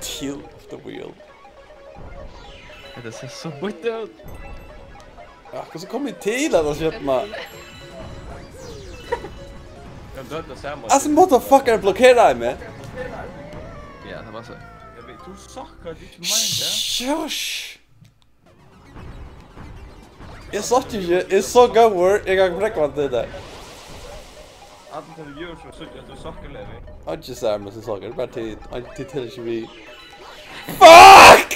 Deal of the wheel. Hetta sær so býtt út. Ja, hvussu kom eg til at skjóta? Eg døddi sama. Altso, motherfucker, blokkeraði meg. Ja, tað var so. Eg veit, tú suckar, tað er ikki meint, ja. Shush. Eg sátti ikki, eg sá góður, eg kann prógva til tað. Allir teir viewers sum síggja, at tú suckar, Levi. Einki sær, men sum suckar, bara tit, ein, tit telur ikki við. Fuck!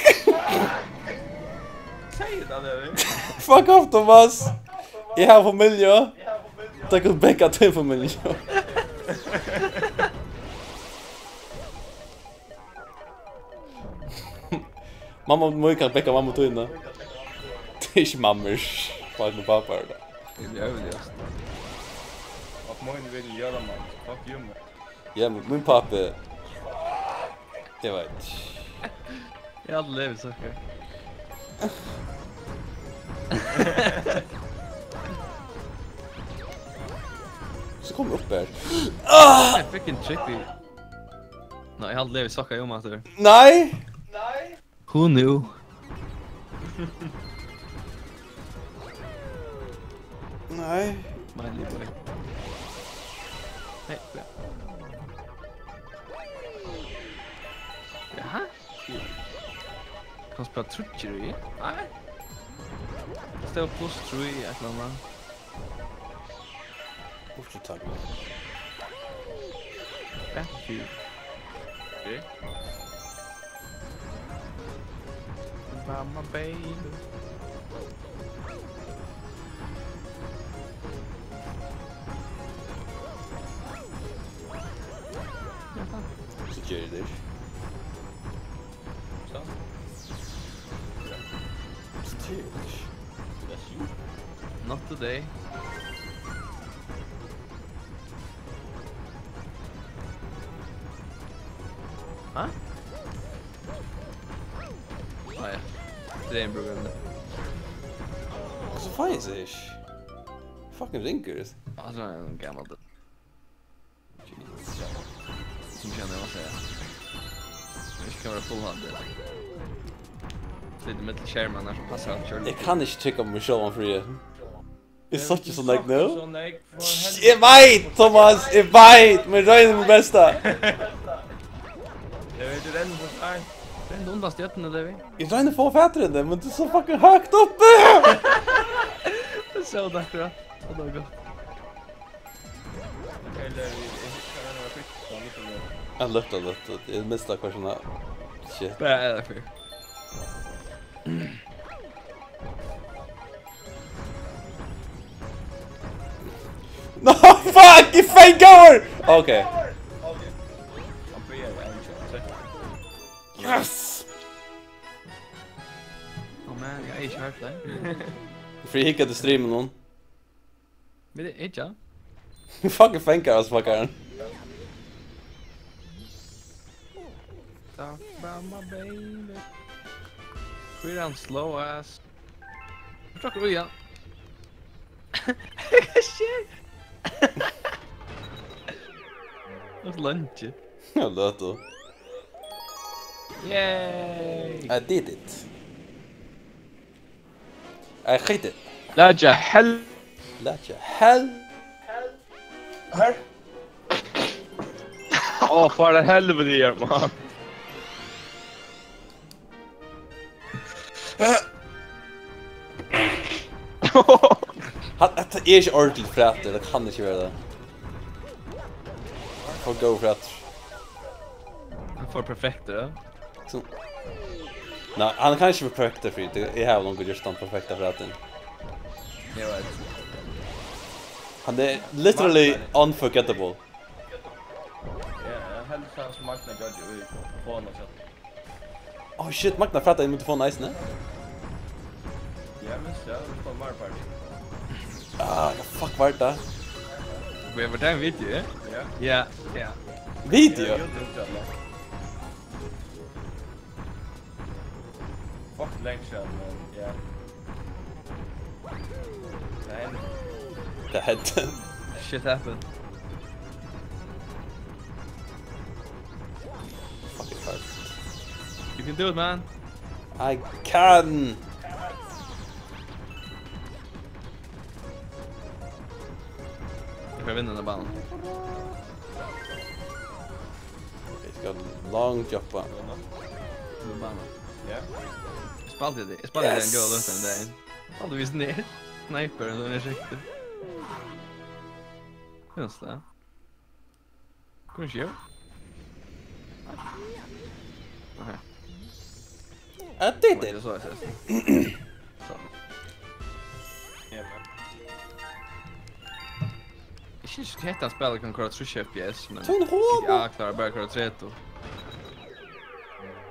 Segði tað, Levi. Fuck off, Thomas! Eg havi familju. Takk fyri at backa tín familju. Mamma mín kann backa mammu tína. Tað er ikki mammur. Fuck, mín pápi er tað. Tað er øvliga. Fuck, mín vil jólamann. Fuck you, man. Ja, men mín pápi. Eg veit. Eg havi aldri livað so her. So kom upp her. Ah! Eg fekk ein trippy. Nei, eg haldi, Levi suckar jú, maður. Nei! Who knew? Nei. Smiley boy. Hey, ja. Jaha? Kanska bara tríggir í? Nei. Tað stóð pluss trý, eitt ella annað. Burturtaka. Thank you. Okay. Mama baby. Jaha. So geri eg tað. So. Stil. That's you? Not today. Hæ? Ah, ja. Dreymbrúkarin. Hvussu fái eg seg ikki? Fucking ringur. Ah, so er hann gamal. Jesus. Sum kjenner eg, hvat sigur eg? Eg skal vera full hand. Litt millum skermarnar, so passar alt sjálvt. Eg kann ikki trúgva meg sjálvan fyri. Eg sá ikki so nógv nú. So nógv. Eg veit, Thomas, eg veit, men eg royni mítt besta. Eg veit, tú rennur so fein. Renn undan stjørnuni, Levi. Eg royni at fáa fatur í henni, men tú ert so fucking høgt uppi. Eg sá tað akkurát. Og tað var gott. Eg, eg, eg, eg, eg, eg, eg, eg, løft, løft, løft. Eg misti akkurát sånn her. Shit. Bara er tað fyri. No, fuck, eg fekk over! Ok. Yes! Oh man, eg havi ikki hoyrt tað. Fyri at hygga til streamin nú. Vit eru ikki. Fucking fanga oss, fuckarin. Talk about my baby. Hví er hann slow ass? Fuck, ja. Hvat skjer? Hvat leingi? Ja, det er det. Yay! I did it. I hate it. Leggja hell. Leggja hell. Her. Ó, far til helvete, Herman. Hann, hetta er ikki ordentligt frætur, tað kann ikki vera tað. For góður frætur. Hann fær perfekt, ja. So, nei, hann kann ikki vera perfektur, fyri eg havi longu gjørt hann perfekta frætin. Eg veit. Hann er literally unforgettable. Ja, eg helt, hann sum Magna gjørdi í fána, so. Oh shit, Magna frætaði í mitt fána eisini. Ja, men ja, vit fáa meir party. Ah, hvat fuck var tað? Var tað ein video, ja? Ja. Ja, ja. Video? Ja, YouTube-channel. Fuck, lenge síðan, men ja. Tað hendi. Tað hendi. Shit happened. Fucking hard. You can do it, man. I can. Eg fari at vinna henda banan. Eg skal long jumpa. Henda banan. Ja. Eg spældi tað. Eg spældi tað ein góðan løtu ein dagin. Spældi vist nær. Sniper, og so er skjótt. Just det. Kunnu ikki eg? Nei. Nei, tað er so, eg sær. So. Eg skilji ikki, hetta spælið kann koyra trýss F P S, men Tveir hundre. G T A klárar bara at koyra tretivu.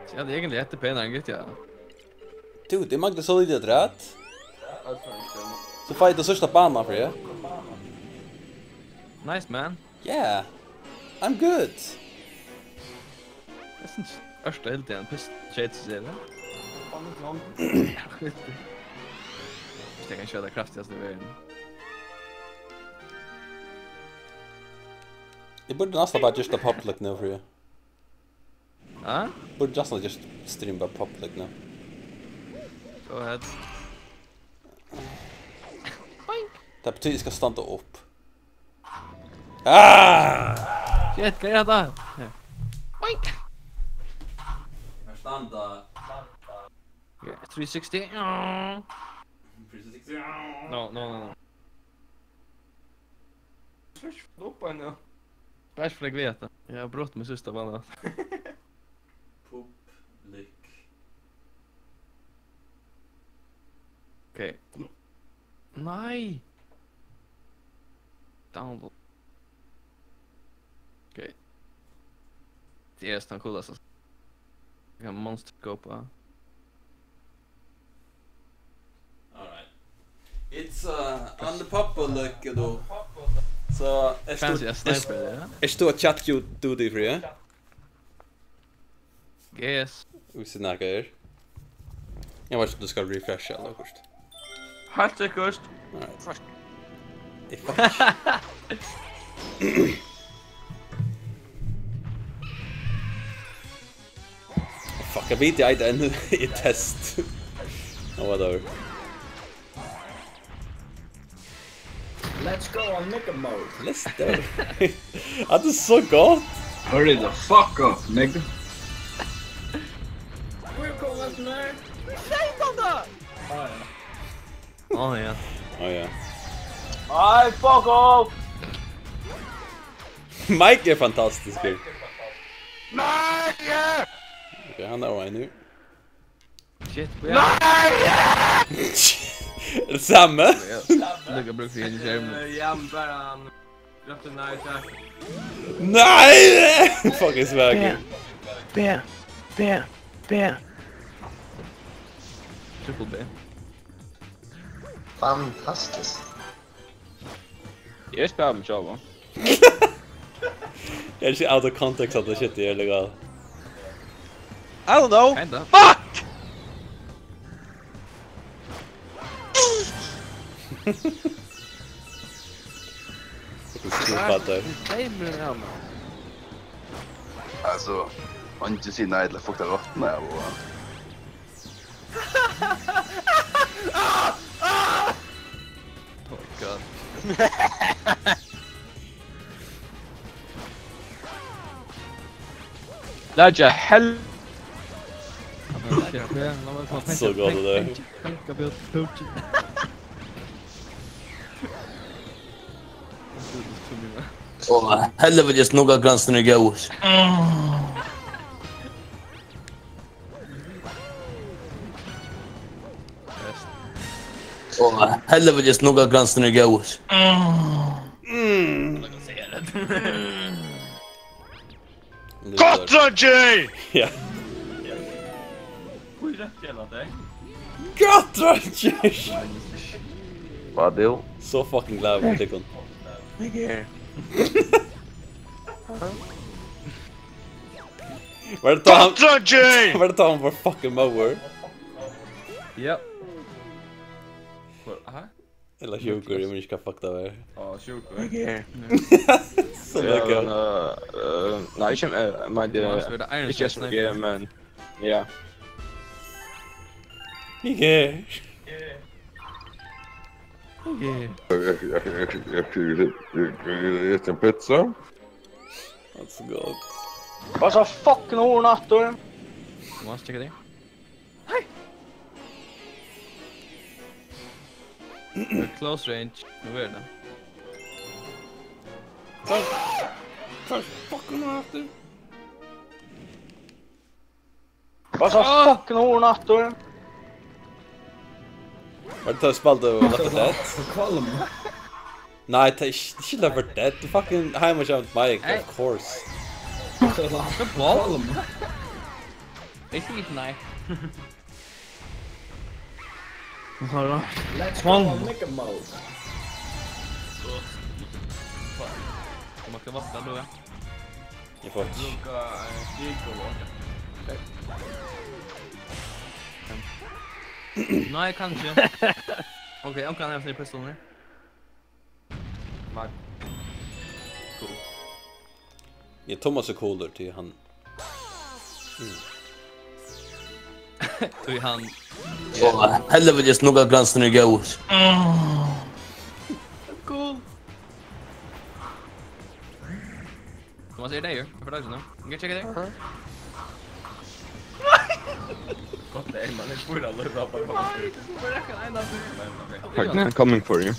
So eg haldi eigentliga, hetta er penari enn G T A. Dude, eg mangli so lítið afturat. So fái eg ta síðsta bana fyri. Nice, man. Yeah, I'm good. Eg synist, ørsta heldig ein pist shades, sær tað? Tað kann skjóta kraftigast í verðini. Eg burdi næstan bara gjørt tað public nú, fyri. Ha? Burdi næstan gjørt stream bara public nú. Go ahead. Boink. Tað betýr, eg skal standa upp. Ah! Shit, hvat er hetta? Boink. Her standa. Ja, three sixty. Ja. Three sixty. No, no, no, no. Trykkja upp á hana. Bara ikki flagga við hetta. Eg havi brotið mítt síðsta bana. Public. Ok. Nei! Download. Ok. Tað er næstan coolast, altso. Eg kann monster scope. Alright. It's, uh, on the purple, like, you know. So, ert tú, fancy as sniper, ja. Ert tú á Chat Duty, Fríði? Yes. Hvussu nakað er? Eg veit ikki, um tú skal refresha ella okkurt. Heilt sikkurt. Alright. Fuck. Eg fuck. Fuck, eg veit, eg eiti enn í test. Oh, whatever. Let's go on nigga mode. Let's go. Hatta er so gott. Hurry the fuck up, nigga. We're going up there. Satan, da! Ah, ja. Ó, ja. Ó, ja. Ai, fuck off! Mike er fantastiskur. Nei! Ok, hann er óeinur. Shit, ja. Er tað sami? Lukka brúk fyri henni skjermin. Eh, ja, men bara han. Drop the knife, ja. Nei! Fucking svakur. B, B, B, B. Triple B. Fantastiskt. Eg spæli meg sjálvan. Eg er ikki out of context at tað shit er legal. I don't know. Kinda. Fuck! Fucking stupid there. Gamer, ja, man. Altso, eingin sigur nei til at fukta rottuna av og Oh god. Leggja hell. Shit, ja, man var So gott, det der. Penka bjørt, Poochie. Åh, helvete, snugga gransen er góður. Åh, helvete, snugga gransen er góður. Gott, Roger! Ja. Hví røkti eg teg? Gott, Roger! Hvat, tú? So fucking glad við tykkum. Var tað tá hann, Roger! Var tað tá hann var fucking móður? Ja. Hæ? Ella sjúkur, eg veit ikki hvat fuck tað var. Á, sjúkur. So lekker. Nei, ikki, eh, men det Must be the Iron ikke Sight S M G, men ja. Ikke. Yeah. Eti ein pizza. That's good. Hvat so fucking hurðin aftur? Must checka det. Close range. Nú er tað. Hvar, hvar fucking var aftur? Hvat so fucking hurðin aftur? Var tað tá eg spældi Left four Dead? Kvalm. Nei, tað er ikki, ikki Left four Dead. Tað er fucking Heima hjá Mike, Hey. Of course. Kvalm. Ikki, ikki, nei. Let's go on nigga mode. Tú mást vakna nú, ja. Eg fái ikki. Brúka, eh, kikk og Nei, kanskje. Ok, onkur annar hevur pistolin her. Nei. Cool. Ja, Thomas er coolur, tí hann Tí hann Åh, helvete, snugga gransen er góður. Cool. Thomas er deyður. Hvat er tað nú? Kann eg checka teg? Gott, nei, man er fúla løgð á bara. Nei, tú skal bara rakka ein aftur. Men, ok. Fuck, I'm coming for you.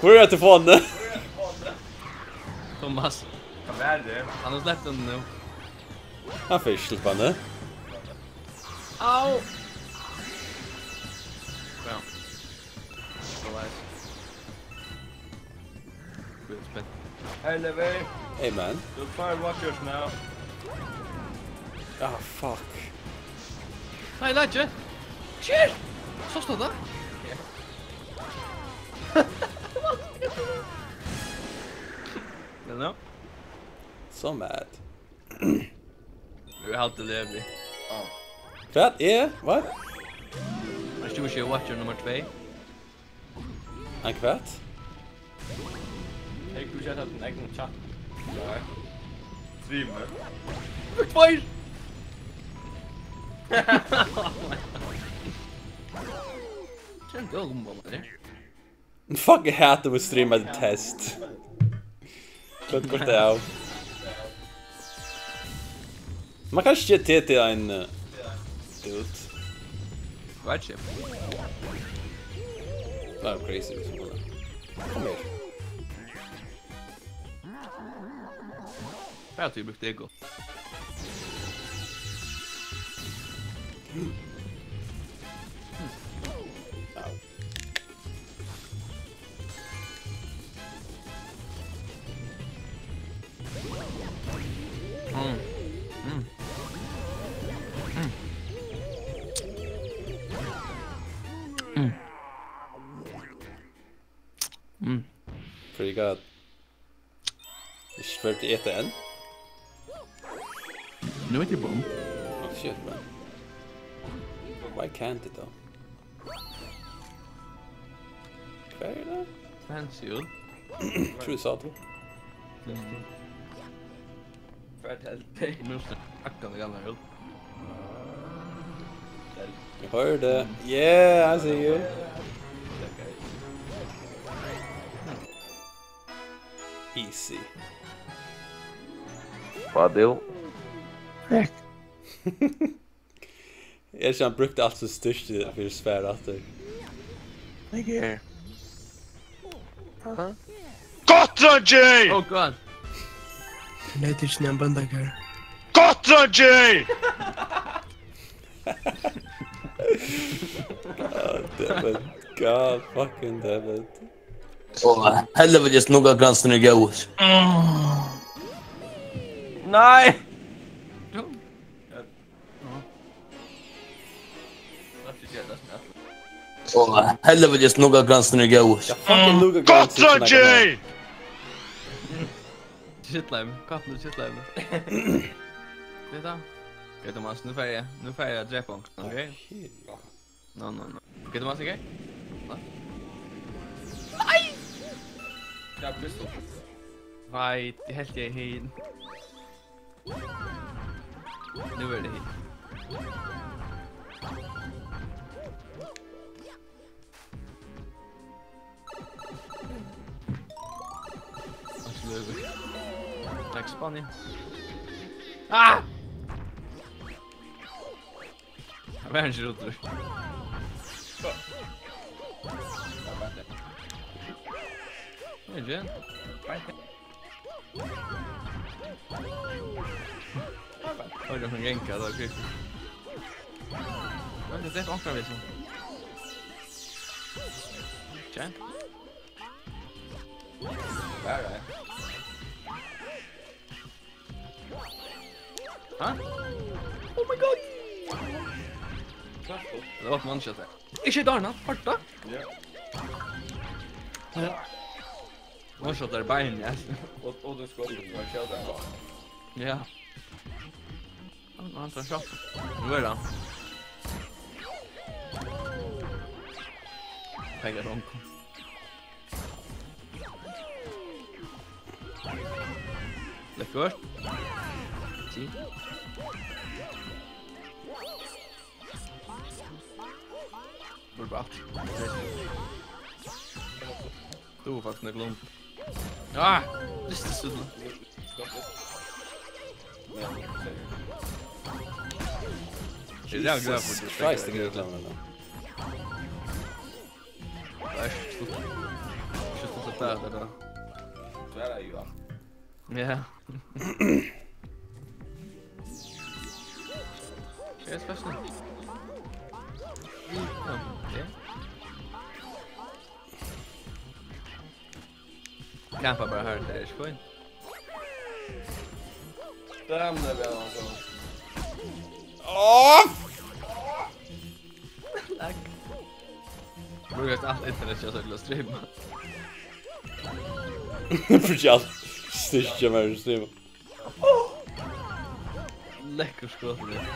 Hvør er telefonen? Thomas. Hvat er det? Hann hevur sleppt hann nú. Hann fer ikki sleppa hann. Au! Ja. So nice. Good spin. Hey, Levi. Hey, man. You're fire watchers now. Ah, fuck. Nei, Ledger! Shit! Sást tú tað? No, no. So mad. Eg haldi Levi. Hvat er? What? Ert tú ikki Watcher nummar tvey? Ein hvat? Hey, tú sett ein egnan chat. Nei. Streamer. Tveir! Kjent du gumbo, Mari? Fuck, eg hati at streama til test. Hvat går tað av? Man kann ikki gera teg til ein, eh, dude. Veit ikki. Tað er crazy, liksom. Kom her. Bara tí eg brúkti ego. Au. Mm. Mm. Mm. Mm. Mm. Pretty good. Eg spurdi eta enn. Nú er tað bom. Oh, shit, man. Why can't it, though? Hvar er tað? Fancy, jú. True, satan. Fortel teg. Nú skal akkurát við allar út. Eg hoyrdi. Yeah, I see you. Easy. Fadil. Eg helt ikki, hann brúkti alt sítt styrki fyri at svara aftur. Thank you. Gott, Ranji! Oh god. Leit ikki nær bønda her. Gott, Ranji! God damn it. God fucking damn it. Åh, helvete, snugga gransen er góður. Nei! Åh, helvete, snugga gransen er góður. Ja, fucking Luga. Gott, Ranji! Shitleim, katten er shitleim. Veit du? Veit du, Mats, nú fari eg, nú fari eg at drepa hann, ok? No, no, no. Veit du, Mats, ok? Hva? Nei! Ja, pistol. Veit, eg helt eg hin. Nú er tað hin. Takk, Spania. Ah! Hann var ikki ruddur. Ikki? Oj, hann gankar, tað var creepy. Hann kann drepa onkran við sum. Tja. Bara. Ha? Oh my god! Tað var eitt one shot har. Ikki darna, farta. Ja. Ja. One shot har í beinið, ja. Og, og tú skot, tú var skjótt har. Ja. Hann, hann tar shot. Nú er tað. Pegar onkum. Lekkurt. Tí. Burde bara aftur. Tú var faktiskt nøgd lomb. Ah! Lyst til sulla. Jesus Christ, det er reklame nå. Vær so god. Ikki so bad, det der. Svara jú, ja. Ja. Eg er spesial. Ja, ja. Campa bara her, tað er ikki fínt. Damn, tað er bra, altso. Åh! Takk. Brúkast alt internet hjá sær til at streama. Brúki alt styrki hjá mær til at streama. Lekkur skot, tað.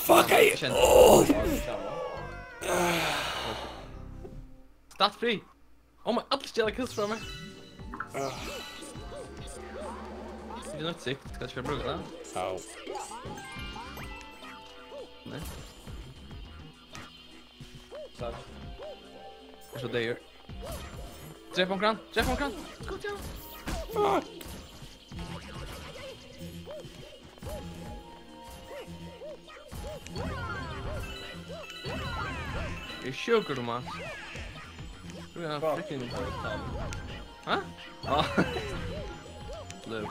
Fuck, eg... Kjenn. Åh. Start free. Oh my, allir stjala kills frá mær. Tað er nokk sikkurt, skal ikki brúka tað? Au. Nei. Takk. Eg so deyr. Drep onkran, drep onkran. Kom til. Ah. Eg er sjúkur, Thomas. Tú er ein fucking... Hæ? Ah. Bløð.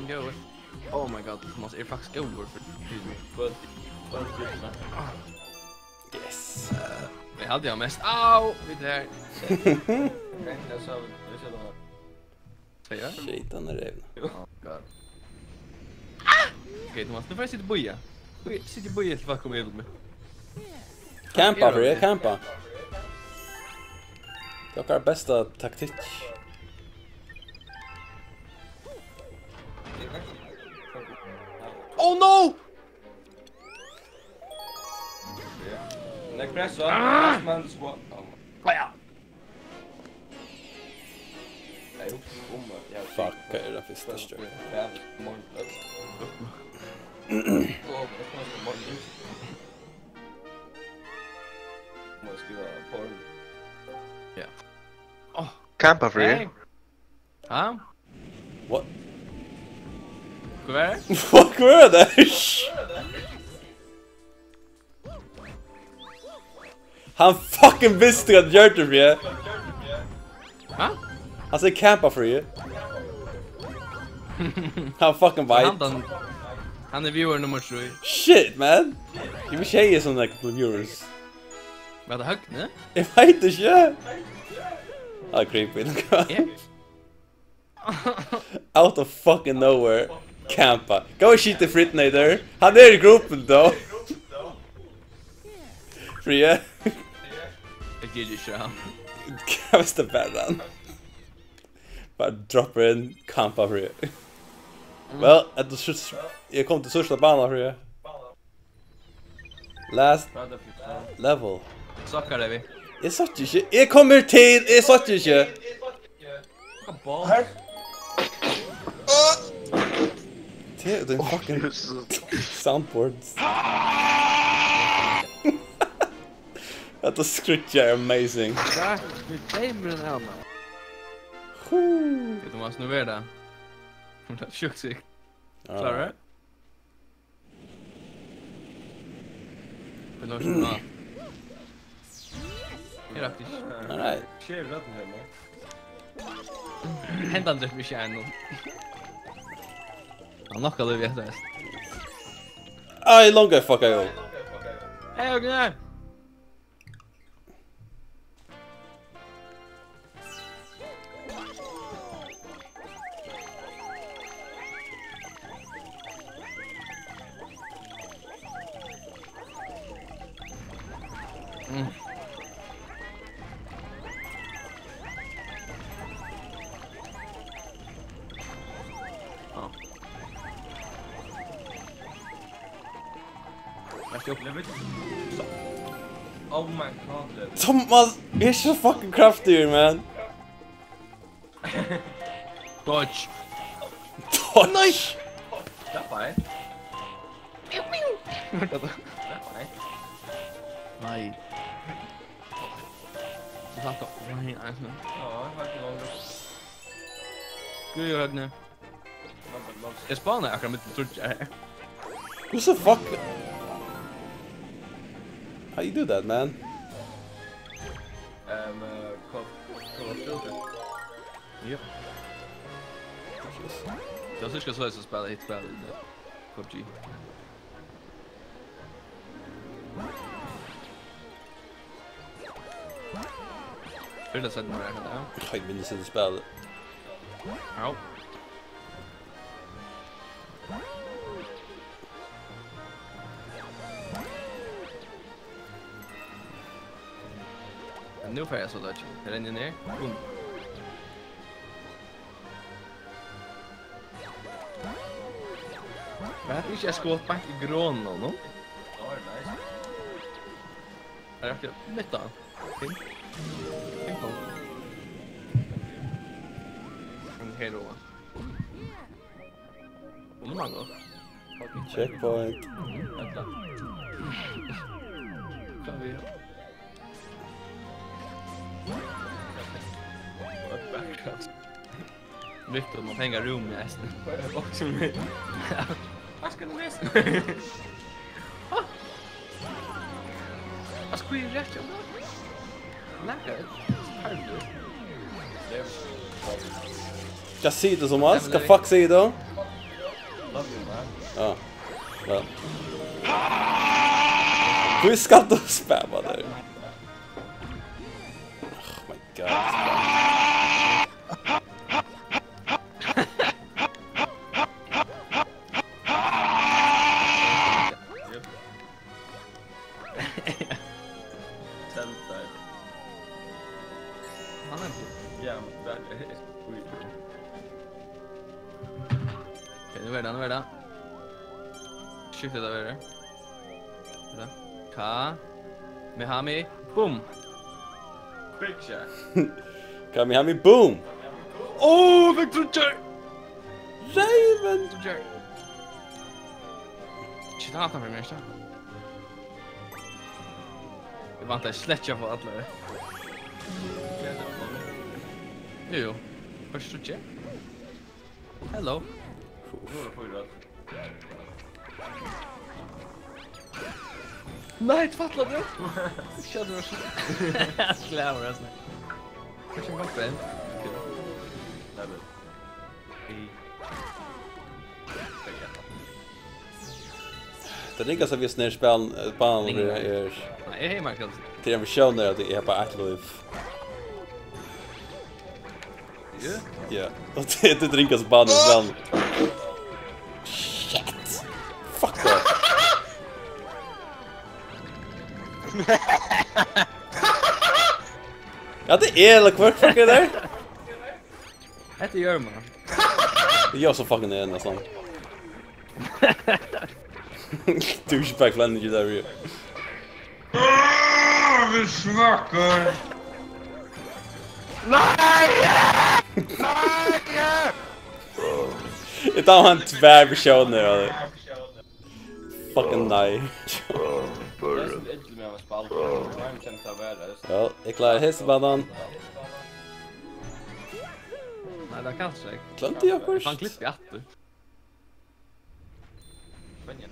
Go away. Oh my god, Thomas er faktiskt over for... Yes. Eg haldi, eg havi mest. Au! Vit eru her. Eg sá, eg sá tað. Hvat gjer? Satan er revna. Oh god. Ok, Thomas, nú fari eg at sita og bíða. Bíða, sita og bíða til fólk koma yvir til meg. Campa, Freyja, campa. Tað er okkara besta taktikk. Oh no! Nógv pressa. Ah! Last man squad. Oh my. Hva er? Nei, eg hugsi um at eg havi... Fuck, hvat er tað fyrsta støð? Åh, eg havi morgun. Má eg skriva porn? Ja. Åh. Campa, Freyja. Hey. Ha? What? Hvar? Fuck, hvar er tað? Hann fucking visti hvat hann gjørdi, Freyja. Ha? Hann segði campa, Freyja. Hann fucking veit. Hann, hann, hann er viewer nummer trý. Shit, man. Eg vil ikki hava so nógvar viewers. Var tað Høgni? Eg veit ikki. Ah, creepy. Eg? Out of fucking nowhere. Campa. Go og skit í Fritnator. Hann er í gruppuni, though. Freyja. Eg geri ikki hann. Hvat er tað bara? Bara droppa inn, campa, Freyja. Mm. Well, at the s-, eg kom til síðsta bana, Freyja. Last level. Suck, Levi. Eg sá ikki. Eg kom her til. Eg sá ikki. Fucking balls. Te-, den fucking soundboard. Hetta skríggið er amazing. Takk, við tveimur av mær. Hú. Eg, Thomas, nú verður tað. Tað er sjúkt sikkurt. Ja. Klárar? Vit hava ikki ná. Eg rakti ikki. Nei, nei. Skjer røddin her, man. Hendan drepur ikki enn. Hann nokkar lív eftir hest. Ai, longa fucka eg upp. Hey, Høgni! Mm. Ah. Ert tú uppi? Oh my god, Levi. Thomas, eg eri so fucking kraftigur, man. Dodge. Dodge. Nei! Slapp av. Slapp av. Nei. Slapp av. Nei, nei, nei. Ja, det var ikke langt. Gud, Høgni. Eg spawnaði akkurát millum tríggjar her. Hvussu fuck? How you do that, man? Ehm, eh, Call, Call of Duty. Ja. Tað er ikki soleiðis at spæla hitt spælið, tað. P U B G. Fyrr ella seinni var tað, ja. Eg minnist ikki spælið. Ja. Men nú fari eg so dodge. Eg renni niður. Búm. Men hetta er ikki eitt skot beint í grónina á honum? Er det ikke nytt da? Ping? Ping pong. En hel roa. Hvor mange år? Checkpoint. Vent da. Klarer vi. Victor, man trenger rom i hesten. Boksen min. Hva skal du lese? Hva skal vi rett om det? Lekker. Herregud. Hva sier du, Thomas? Hva fuck sier du? Love you, man. Ja. Ja. Hur ska du spamma där? Oh my god. Tell deg. Han er på. Ja, men det er... Ui. Ok, nu er det, nu er det. Skifte det videre. Vent. Ka. Mehami. Boom. Big shot. Kamehame boom! Åh, Victor J! Raven! Victor J. Shit, han har hatt den for meg, ikke? Jeg vant deg slett ikke på alle. Jo, jo. Først så ikke. Hello. Nå er det for rødt. Nei, tvætla du? Skjønner du hva som... Klammer, altså. Kanskje man kan. Nei, men... Tað ringasta við hesum her spæl-, eh, banan er, er... Nei, eg hevði markað. Tað er ein visjón, er at eg havi bara eitt lív. Ja. Ja. Og tað, tað er tað ringasta banan í spælinum. Shit. Fuck that. Ja, tað er, ella hvat fuck er tað? Hetta er Jørma. Eg eri so fucking enig, næstan. Douchebag Flannery, der er... Vit snakka! Nei! Nei! Eg dámar hann tvær visjónir av tí. Fucking nei. Næstan illur við at spæla. Hvønn kemur til at vera, just... Ja, eg klári hesa banan. Nei, tað er kanska eg. Gloymdi eg okkurt? Eg fann klipp í aftur. Hvønn er?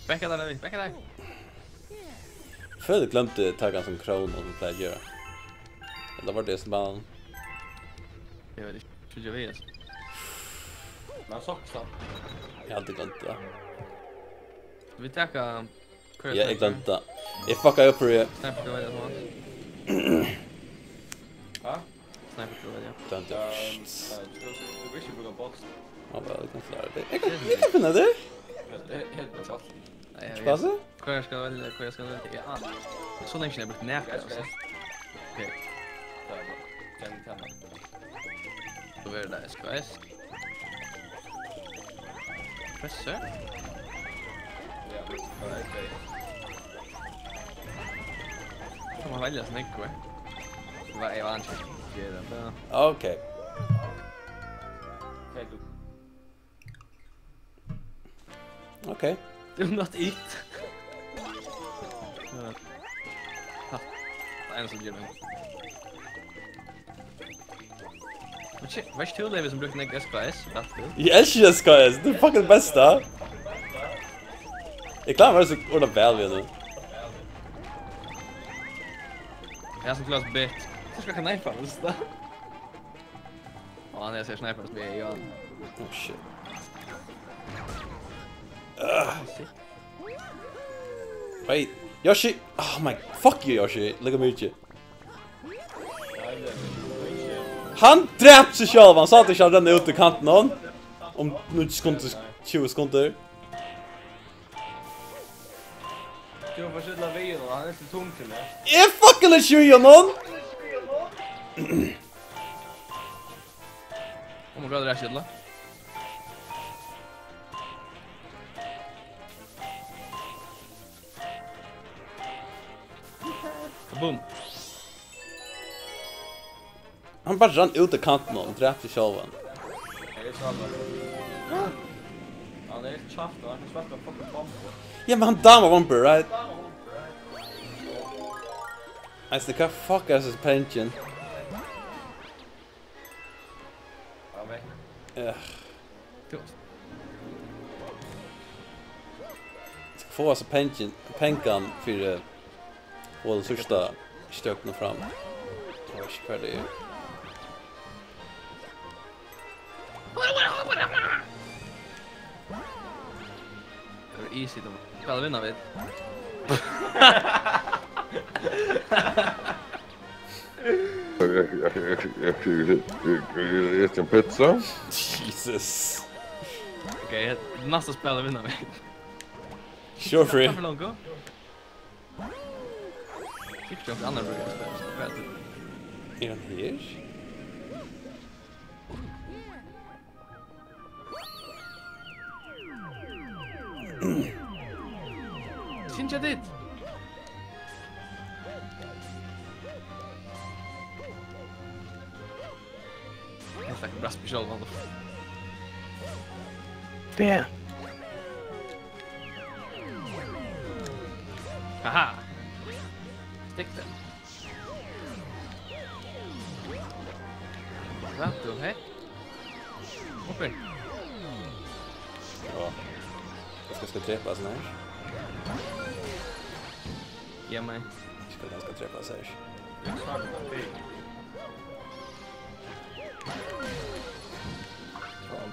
Bekka tær, Levi, bekka tær. Eg føli eg gloymdi at taka hann sum krónu, sum eg plagi at gera. Ella var tað hesin banan? Eg veit ikki. Fylgja við, altso. Men sokk, so. Eg haldi eg gloymdi tað. Vit taka... Ja, eg gloymdi tað. Eg fuckaði upp fyri... Sniper skal velja, Thomas. Hva? Sniper skal velja. Gloymdi tað. Ehm, nei, du, du, du vil ikki brúka bots. Ja, vel, eg kann klára tað. Eg kann, eg kann finna tað. Helt, helt, helt med bots. Nei, eg... Ikki passa? Hvat eg skal velja, hvat eg skal velja. Ja. So leingi síðan eg brúkti nakað, altso. Ok. Tað er gott. Tað er tað. So verður tað S K S. Pressa. Ja, men tað er greitt. Kann man velja so nógv, eh? Tað var, eg var ikki gera tað. Ok. Ok, tú... Ok. Do not eat. Ja. Ha. Tað er ein sum ger tað. Men shit, var ikki tú, Levi, sum brúkti nógv S K S í Battlefield? Eg elski S K S, tað er fucking besta. Eg klári meg so ordiliga væl við tað. Eg havi so klárt bit. So skal eg knæpa, veitst tú? Og hann er så sniper, så vi er i hjørnet. Oh, shit. Ah. Shit. Wait, Yoshi! Oh my, fuck you, Yoshi! Look at me. Hann drap seg sjálv, hann sá tað ikki, hann rann út í kantin, hann. Um níggju sekundir, tjúgu sekundir. Tú får skylda við honum, hann er so tung til meg. Eg fucking er sjú í honum! Oh my god, er tað skylda? Boom. Hann bara rann út í kantin og drap seg sjálvan. Eg sá tað. Hann er heilt kjaft, og hann kann sparka fucking bombu. Ja, men hann dámar bombur, right? Eisini, hvat fuck er hesi pengin? Ja. Tú skal fáa so pengin, pengan fyri, og tann síðsta stjørnu fram. Eg veit ikki hvar tað er. Tað er easy, tú. Hvat vinna vit? Eg, eg, eg, eg, eg, eg eti ein pizza. Jesus. Ok, næsta spæl vinna vit. Sure free. Takk fyri longu. Ikki nokk annar brúkar spæl, so hvat er tað? Er hann her? Synja dit! Hetta er bra spesial, mann. Damn. Haha. Stikk tað. Hvat, tú, hey? Uppi. Ja. Eg skal, skal drepa sånn her. Ja, men. Eg skal, eg skal drepa sånn her.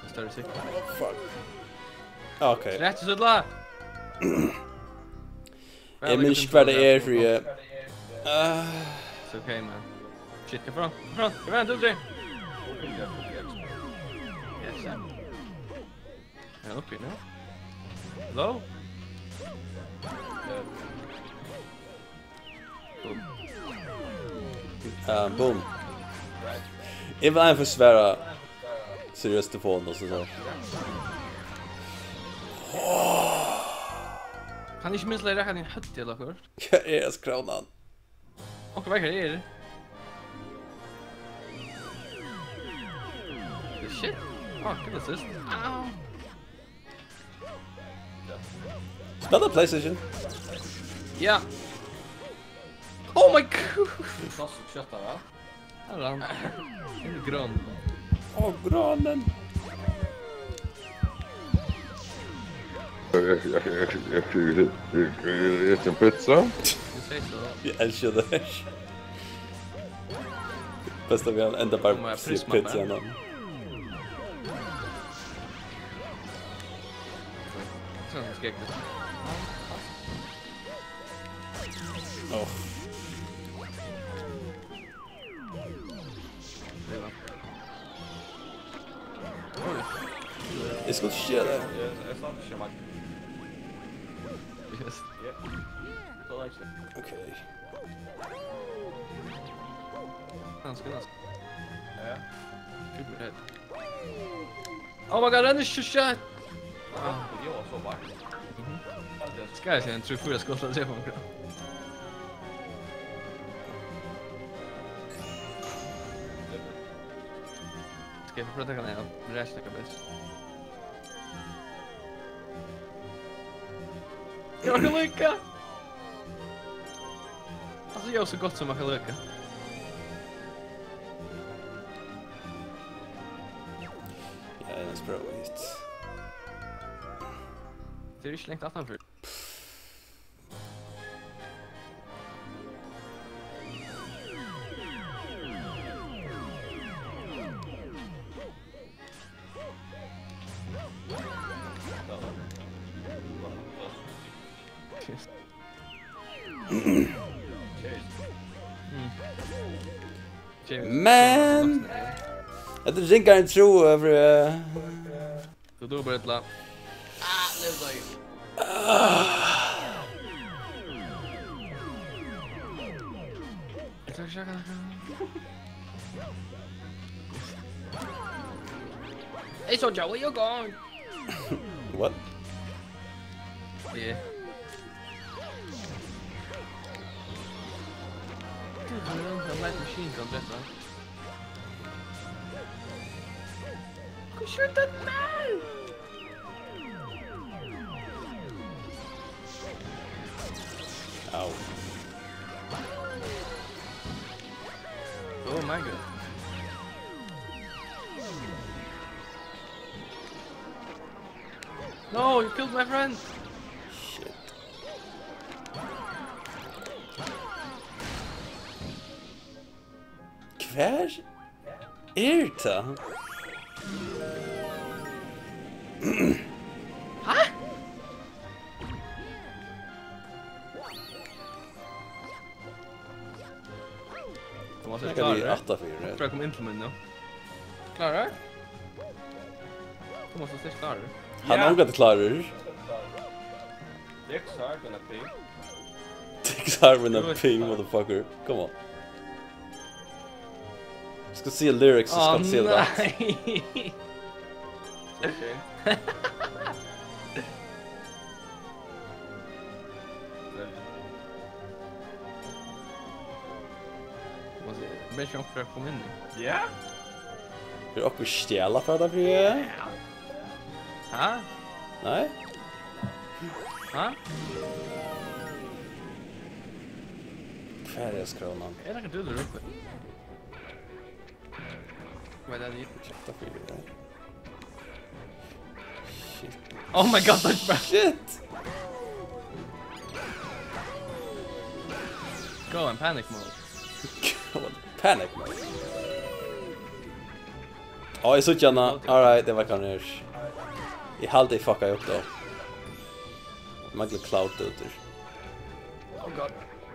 Større sikt. Fuck. Ok. Slett, slutt, la! Eg minnist ikki hvar tað er, fyri eg, ah. It's ok, man. Shit, come front, come front, come front, two, three. Yes, sir. Er hann uppi nú? Hello? Boom. Ah, boom. Eg vil eisini svara seriøst til fon og so. Kann ikki minst læra, kann eg høtti ella okkurt? Hvat er hesa krónan? Okkurt veikari er. Shit. Ah, good assist. Au. Spælir PlayStation? Ja. Oh my god. Tú sást so skjótt, va? Har er hann. Ein grøn. Á, grønin. Eg, eg, eg eti ein pizza. Tú segði so. Eg elski tað. Best at vit enda bara. Má eg siga prisma pizza bara? Nú. Sånn skal eg. Åh. Eg skuldi ikki gera tað. Eg, eg slapp ikki, Mike. Yes. Ja. So like it. Ok. Ganska, ganska. Ja. Gud, men det. Oh my god, den er så skjøtt! Ah. Jo, så var det. Mhm. Skal eg siga ein trý fýra skot at drepa meg? Skal eg prøva at taka hann av? Men eg er ikki nakað best. Eg var líka! Altso, eg var so gott sum at líka. Ja, eg skal prøva hitt. Tað er ikki langt aftanfyri. Men hetta er ringari enn trúð, eh, fyri, eh. Tú dugir bara illa. Ah, levdi eg. Eg tók ikki nakað. Hey, soldier, where you going? What? Yeah. Hann hevur ein light machine gun, betur. Go shoot that man! Au. Oh my god. No, you killed my friend! Shit. Hvar er tað? Ha? Tú mást vera klárur. Aftanfyri, right? Fyrr at koma inn til mín nú. Klárur? Tú mást vera sterkt klárur. Hann er ongantíð klárur. Dicks are gonna pee. Dicks are gonna pee, motherfucker. Come on. Skal siga lyrics, so skal siga tað. Nei. Okay. Veit ikki, hvar eg kom inn í. Ja? Er okkurt stjala frá tær, Fríði? Ja. Ha? Nei? Ha? Hvar er skrónan? Er nakar dúlur uppi? Hvat er tað? Tjekka fyri tað. Shit. Oh my god, that's bad. Shit! Go in panic mode. Go in panic mode. Á, eg síggi hana. Alright, eg veit hvar hann er. Eg haldi eg fuckaði upp, though. Manglar Cloud út úr. Oh god.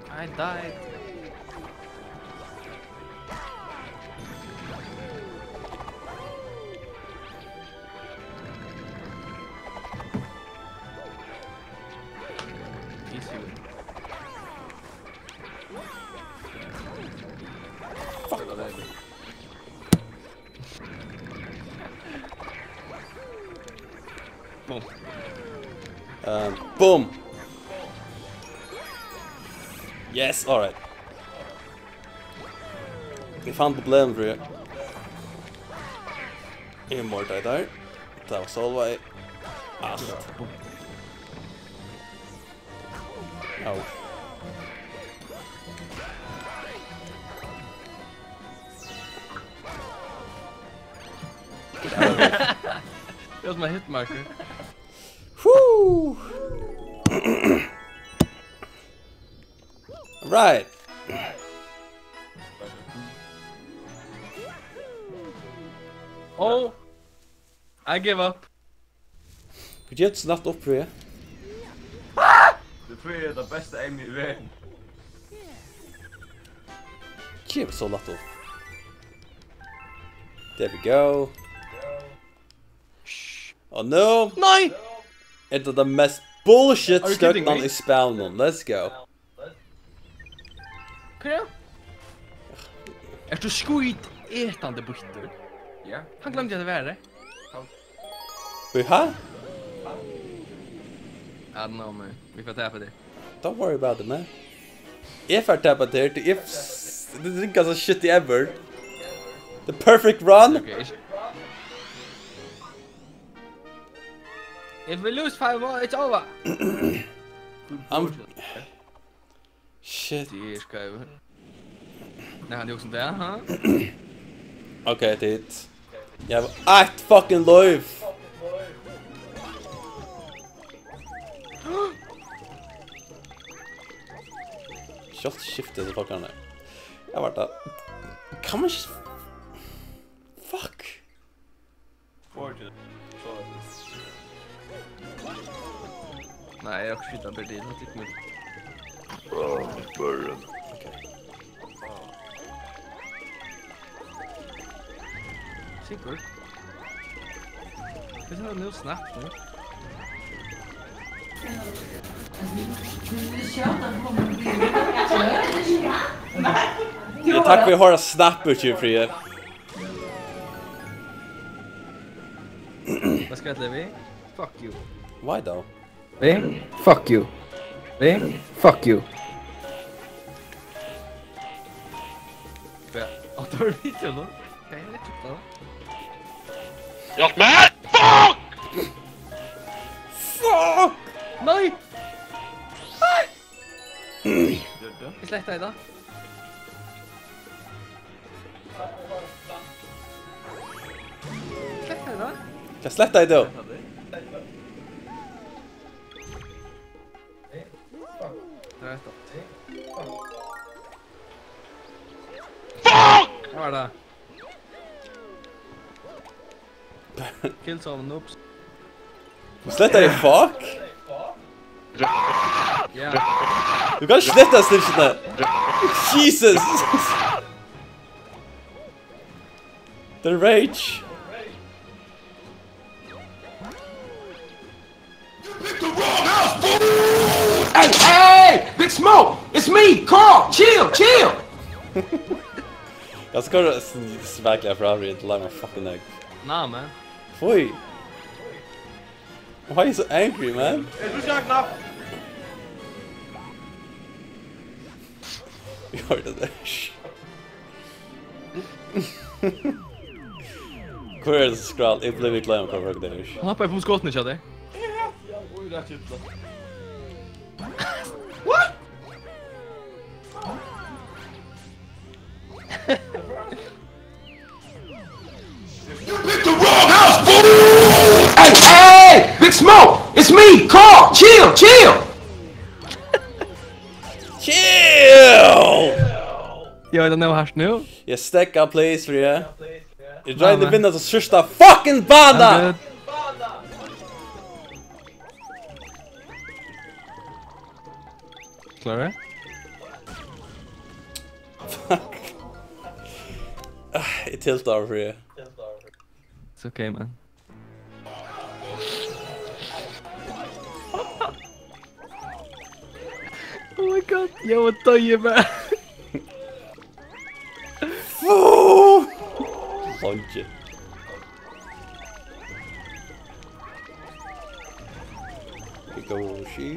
I died. Easy win. Fuck. Boom. Ehm, boom! Yes, alright. Eg fann problemið fyri. Eg mordaði teir. Tað var solvað. Alt. Au. Tað var sum ein hitmarker. Woo! Right. Oh, I give up. Vit geva so lætt upp, Fríði. Tað er Fríði, tað besta aimið í verðini. Geva so lætt upp. There we go. Oh no! Nei! Er tað tað mest bullshit stjørnan í spælinum? Let's go. Hvat er? Ert tú skít etandi býttur? Ja. Hann gloymdi at vera. Wait, hæ? I don't know, man. Vit fara tapa tað. Don't worry about it, man. Eg fari tapa tað, tí eg f-, s-, this is the ringasta shit ever. The perfect run. Okay, ikki. If we lose five more, it's over. I'm Shit. Tað er skeivur. Nei, hann er hugsa um tað, ha? Ok, tit. Eg havi eitt fucking lív. Sjálvt skifti til fokkarnar. Eg var tað. Kann man ikki. Fuck. Nei, eg havi ikki skitið hann, Bertil. Hann tekur meg. Áh, børn. Ok. Sikkurt. Hvat er tað nú snakk nú? Ja, takk fyri at hoyra snappið, Jeffrey. Hvat skal eg leva í? Fuck you. Why though? Hey, fuck you. Hey, fuck you. Tað er video nú. Hvat er hetta? Hjálp meg! Fuck! Fuck! Nei! Nei! Eg slettaði tað. Slettaði tað? Hvat slettaði tú? Tað er hetta. Fuck! Hvar er tað? Kill some noobs. Slettaði fuck? Ja. Tú kanst sletta styrkina. Jesus! The rage. You picked the wrong house, fool! Hey, hey, hey! Big Smoke! It's me, Carl! Chill, chill! Hvat skal du s-, svakliga fra Ariel til Lima fucking egg? Nah, man. Fy! Why you so angry, man? Hey, who's got enough? Eg hoyrdi tað. Hvør er tað sum skral? Eg blívi glað um hvør tað er. Hann happar upp um skotini hjá tær. What? You picked the wrong house, fool! Hey, hey! Big Smoke! It's me, Carl! Chill, chill! Chill! Eg veit, hann er hart nú. Eg stekka plays fyri teg. Eg royni at vinna til síðsta fucking bana! I'm good. Klárur? Fuck. Ah, eg tilti fyri teg. It's okay, man. Oh my god, eg var deyður bara. Fú! Bongi. Hikaboshi.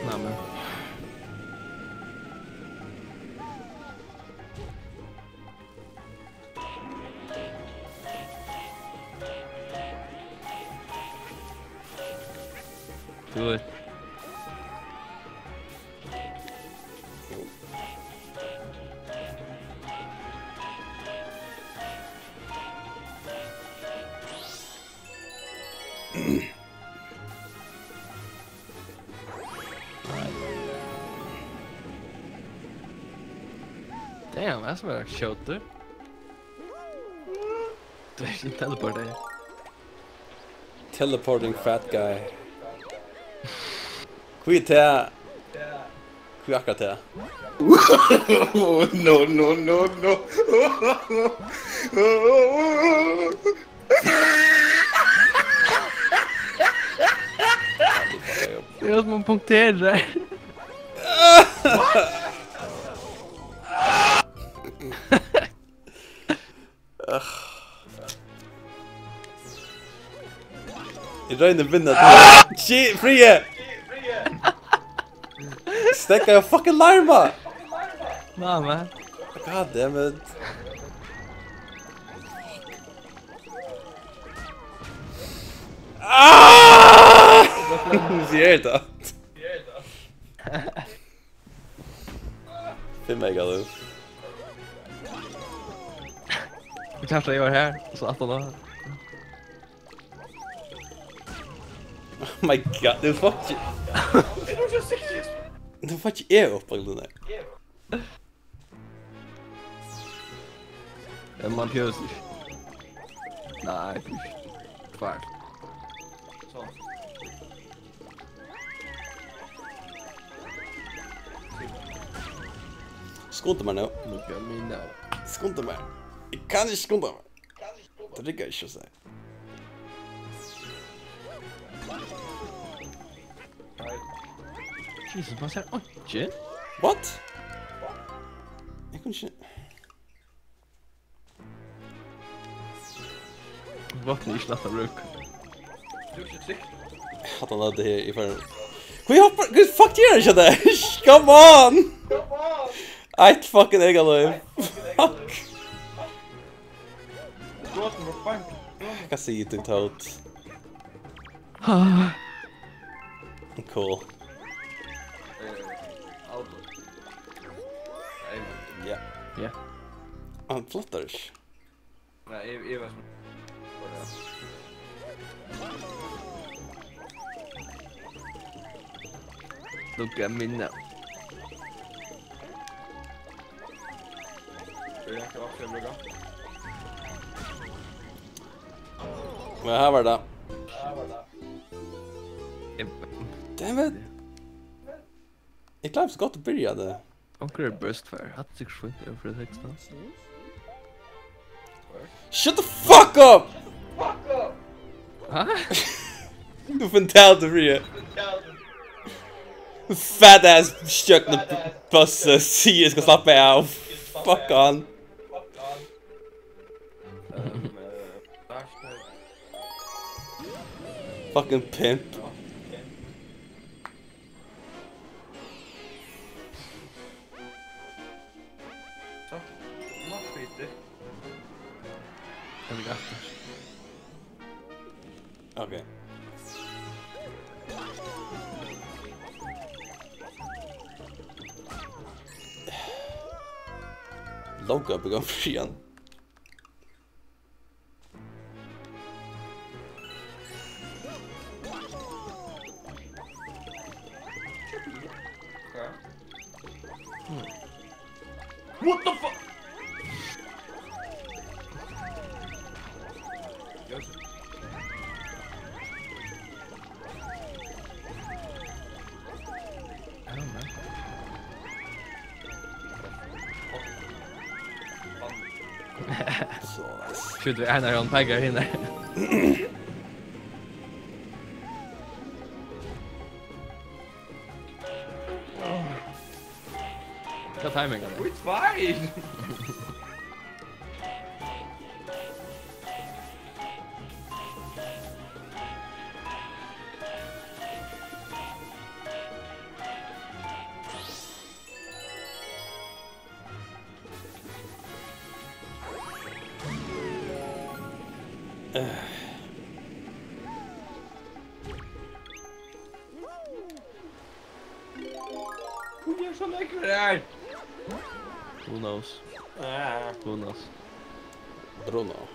Nei, men. Do it. Damn, that's where I showed through. Tú ert ikki teleportaður. Teleporting fat guy. Hví tað? Hví akkurát tað? No, no, no, no. Tað er sum ein punktur har. Eg royni at vinna. Shit, Fríði! Stekka, eg fucking larma! Nah, man. God damn it. Ah! Hvussu er tað? Fimm mega, tú. Eg klári, eg var her, og so aftan á. Oh my god, tú fært ikki. Tú fært ikki eg upp á grunn av. Men man behøver ikke. Nei, tveir. Sånn. Skunda mær nú. Look at me now. Skunda mær. Eg kann ikki skunda mær. Tað riggar ikki, so. Jesus, man sær einki. What? Eg kunnu ikki. Vápnið er ikki lætt at brúka. Hatta er tað her, eg fari. Hví hoppar, hví fuck ger hann ikki tað? Come on! Eitt fucking eykalív. Fuck. Hvat sigur tú, Toad? Cool. Ja. Ja. Hann flottar ikki. Nei, eg, eg var sum... Lukka minna. Er det ikke akkurat lukka? Men her var det. Eg... Damn it. Eg kláraði so gott at byrja tað. Onkur er burst fire. Hatt sikkurt fínt, eg var fyri sekstan. Shut the fuck up! Ha? Tú finn tað til fríð. Fat ass stjørnu buss, sigur eg skal slappa av. Fuck on. Fucking pimp. So, mappítur. Eg vil aftur. Ok. Logga began frían. What the fuck? So, nice. Skjøt við Einar, hann peikar hina. Hvat timing er tað? Ui, tveir! Hví eru so nógvir her? Who knows? Ah. Who knows? Bruno.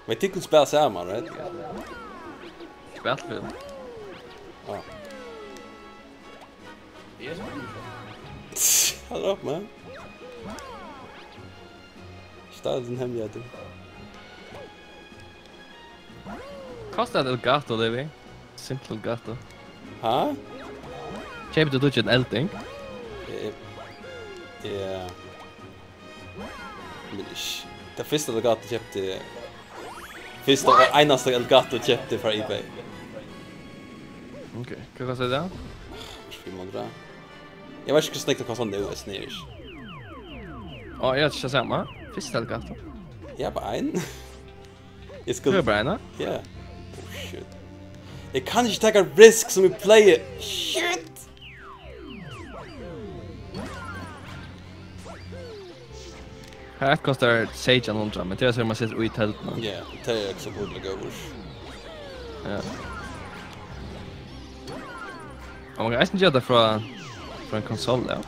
Men tit kunnu spæla saman, right? Battlefield. Ah. Hold up, man. Start en hemmelighed, du. Kostar eitt Elgato, Levi? Simpelt Elgato. Ha? Keypir tú ikki ein elding? Eh, ja. Men ikki. Tað fyrsta Elgato keypti, fyrsta og einasta Elgato keypti frá eBay. Ok, hvat kostar tað? Fimm hundrað. Eg veit ikki hvussu nógv tað kostar nú, eg snýr ikki. Á, eg havi ikki sama. Fyrsta Elgato. Eg havi bara ein. Eg skal... Tú hevur bara eina? Ja. Oh, shit. Eg kann ikki taka risk sum eg plagi. Shit! Her eitt kostar seytjan hundrað, men tað er so, man setir í telduna. Ja, tað er ikki so gott at geva. Ja. Og man kann eisini gera tað frá, frá ein konsol, ja.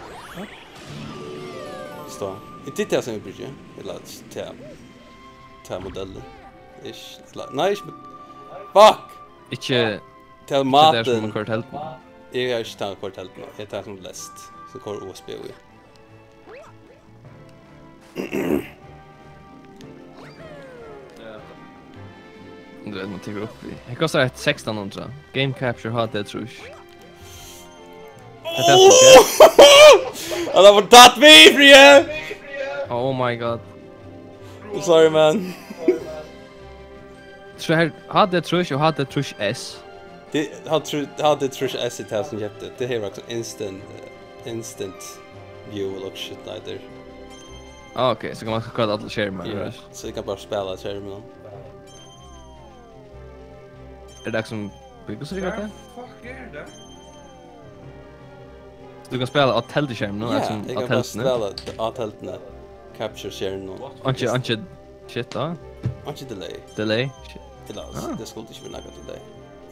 Stá. Er tað tað sum eg brúki? Ella tað, tað modellin? Ish. Ella, nei, ikki mod-, fuck! Ikki, tað er ikki tað sum matin. Man koyrir telduna. Eg havi ikki tað koyrt telduna. Eg tek sum lest. So koyr U S B í. Tú veit, man tekur upp í. Her kostar eitt sekstan hundrað. Game Capture H D trýss. Hvat er tað sum sker? Hann hevur tatt meg í frí! Oh my god. I'm sorry, man. So her, H D trýss og H D trýss S. Tað, H D trýss S er tað sum keypti. Tað hevur akkurát instant, eh, instant view og shit like that. Ah, ok, so kann man koyra allar skermar, ja, right? So eg kann bara spæla skermin. Er tað sum Hvussu riggar tað? Fuck er tað? Tú kanst spæla á telduskerminum, ja, altso eg á kann bara telduni. Spæla á telduni. Capture skerminum. Einki, einki shit, tá? Einki delay. Delay? Shit. Ella, ah, tað skuldi ikki verið nakað delay.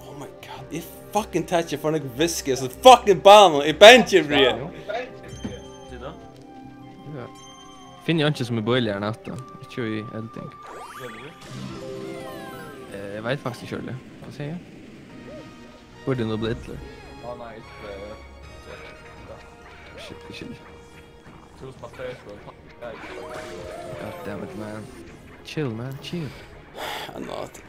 Oh my god, eg fucking taki for nakað whisky, so fucking banan, eg bangir fyri. Ja. Sita. Ja. Finn eg einki sum er bíligari enn hatta. Ikki í elding. Hvat er tað? Eh, eg veit faktiskt ikki, Óli. Hvat sigur eg? Burdi nú blivið illur. Á, nei, ikki, eh, shit, ikki. Túsund og tvey, sko. God damn it, man. Chill, man, chill. I'm not.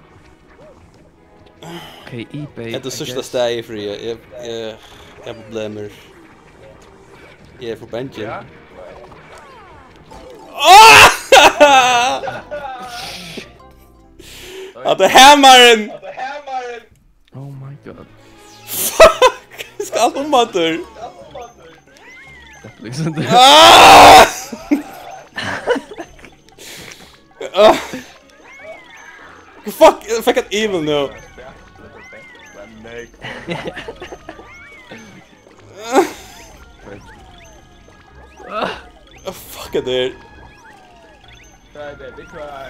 Ok, eBay, hetta er I síðsta guess. Staðið fyri, eg, eg, eg havi problemir. Eg eri for bangin. Ja. Ah! Hatta er hamarin! Oh my god. Fuck! Eg skal alt umaftur. Tað er líkasum tað. Ah! Ah! Fuck, eg fekk ein evil nú. Ah, fuck er tað her? Cry, baby, cry.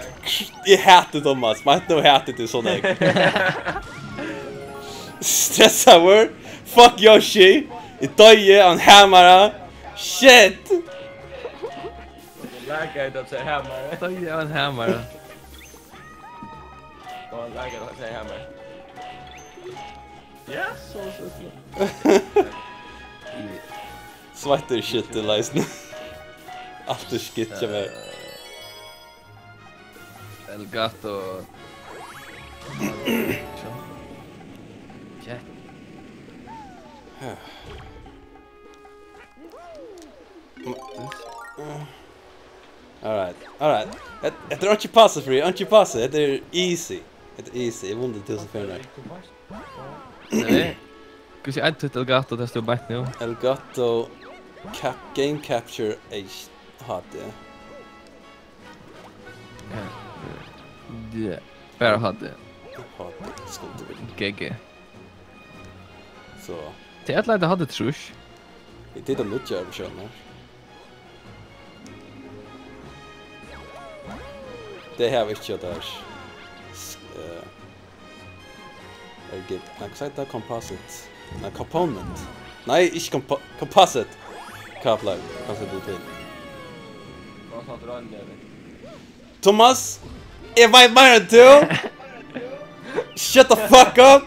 Eg hati Thomas, meint nú hati tú so nógv. Stressaður. Fuck Yoshi. Eg doyði av ein hamara. Shit. Eg lagaði tað, sigur hamara. Doyði av ein hamara. Og hann lagaði tað, sigur hamara. Ja, so, so, so. Svart er shit, tú leist nú. Alt er skitt hjá mær. Elgato. Chat. Alright, alright. Hetta, hetta er ikki passe, Free, ikki passe. Hetta er easy. Hetta er easy. Eg vunnu túsund fýra hundrað. Nei. Hvussu eitur Elgato, tað stóð beint nú? Elgato Cap-, Game Capture H D. Ja. Ja. Bara H D. H D, skuldi verið. G G. So. Tað er eitt lítið H D trýss. Vit tita nýggja versjónina. Tey hava ikki tað her. S-, eh, er git-, nei, hvat eitur tað? Composite. Nei, component. Nei, ikki compo-, composite. Kaplar, kanska tú til. Thomas, eg veit meira enn tú. Shut the fuck up.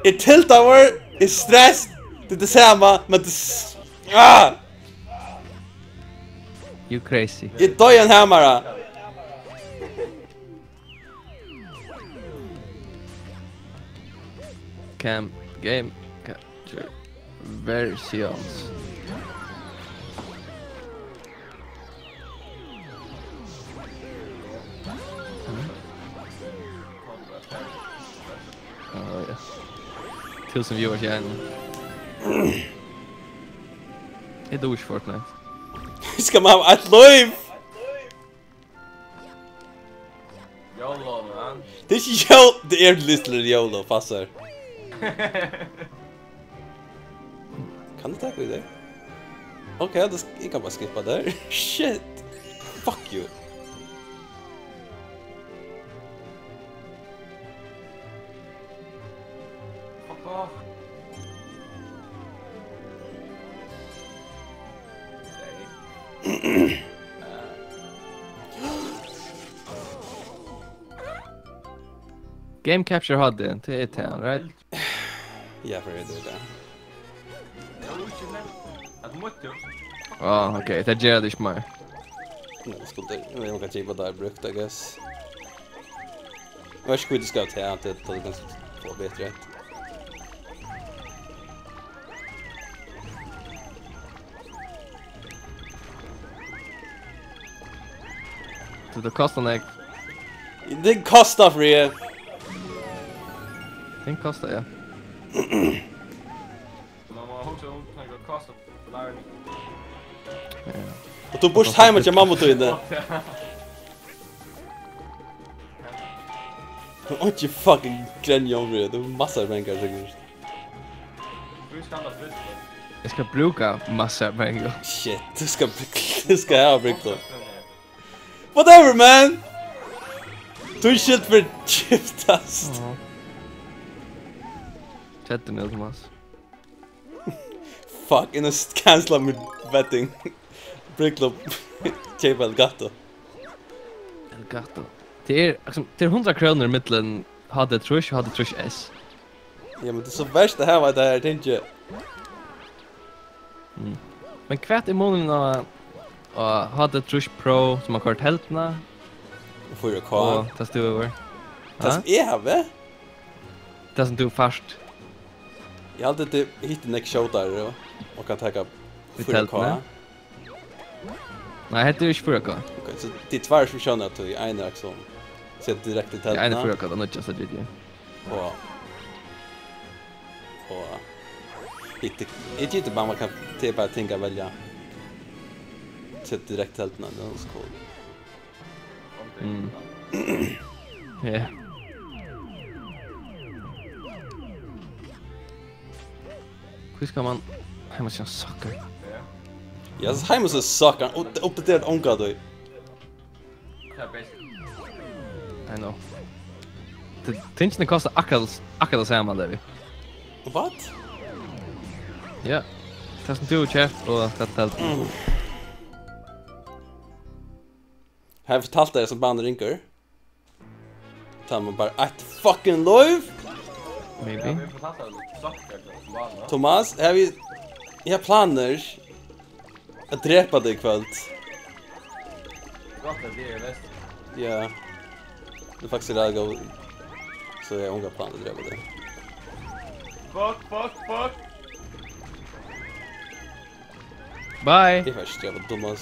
Eg tiltaður, eg stressað, tað er tað sama, men tað s-, ah! You crazy. Eg doyði av ein hamara. Cam, game, capture, versions. Á, ja. Túsund viewers í einum. Eg dugi ikki Fortnite. Skal man hava eitt lív? YOLO, man. Tað er ikki yo-, tað er literally YOLO, passar. Kann eg taka við tær? Ok, ja, tað sk-, eg kann bara skippa tær. Shit. Fuck you. Fuck off. Game Capture H D, tað er tað, right? Ja, for tað er tað. Ah, ok, tað ger tað ikki meir. Nei, skuldi, eg veit ikki hvat tað er brúkt, I guess. Eg veit ikki hví tú skal til at tað, tað er ganska betri. Tað kostar nógv. Tað kostar, Free. Tað kostar, ja. Man má hugsa um, tað kostar. Ja. Og tú býrt heima hjá mammu tíni. Einki fucking grenja um meg, tú hevur massar av pengar sikkurt. Eg skal brúka massar av pengar. Shit, tú skal brúka, tú skal hava brúkt tað. Whatever, man! Tú skalt forgiftast. Aha. Keddi meg, Thomas. Fuck, eg havi cancela mítt betting. Brúklubb. Keypa Elgato. Elgato. Tað er, liksom, tað er hundrað krónur millum H D trýss og H D trýss S. Ja, men tað er so verst at hava tað her tingið. Mm. Men hvat er munurin á, á H D trýss Pro, sum man koyrir telduna? Fýra K. Og tað støðar. Tað sum eg havi? Tað sum tú fært. Eg haldi, tað hitti nógv skjótari og, og kann taka við fýra K. Telduni? Nei, hetta er ikki fýra K. Ok, so tað er tveir sum sjóna tí, ein er akkurát sett direkte í telduna. Ja, ein er fýra K, tað nýggjasta, veit eg. Og, og hitti, eg giti bara, man kann, tað er bara ting at velja. Sett direkte í telduna, tað er so cool. Mm. Ja. Hví skal man heimasíðan suckar? Ja, so heimasíðan suckar. Upp-, uppdatera ongantíð. I know. Tað, tingini kosta akkurát, akkurát tað sama, Levi. What? Ja. Tað sum tú hevur keypt og tað, tað. Mm. Har eg fortalti tær, sum banin er ringur. Tá man bara eitt fucking lív. Maybe. Thomas, eg havi, eg havi planir at drepa teg í kvøld. Gott at eg eri vestur. Ja. Tað er faktiskt rætt gott. So eg havi ongar planir at drepa teg. Fuck, fuck, fuck. Bye. Eg fari ikki at drepa Thomas.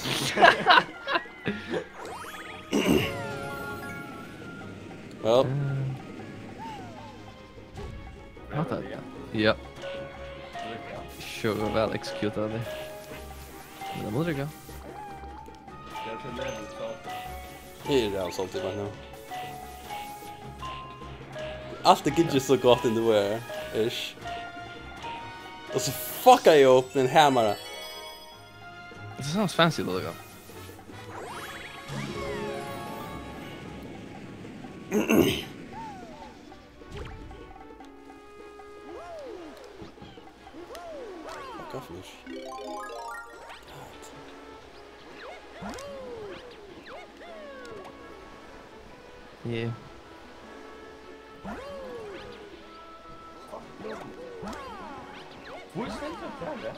Well. Hatta. Ja. Sure, væl executed av tær. Men tað má tú ikki. Eg eri ræðuliga solgdur right now. Alt er gingið so gott in the air, ish. Og so fucka eg upp við ein hamara. It sounds fancy, though, like. Fuck off, Lush. God. Yeah. Fuck, Lush. Fullstendig ferdig.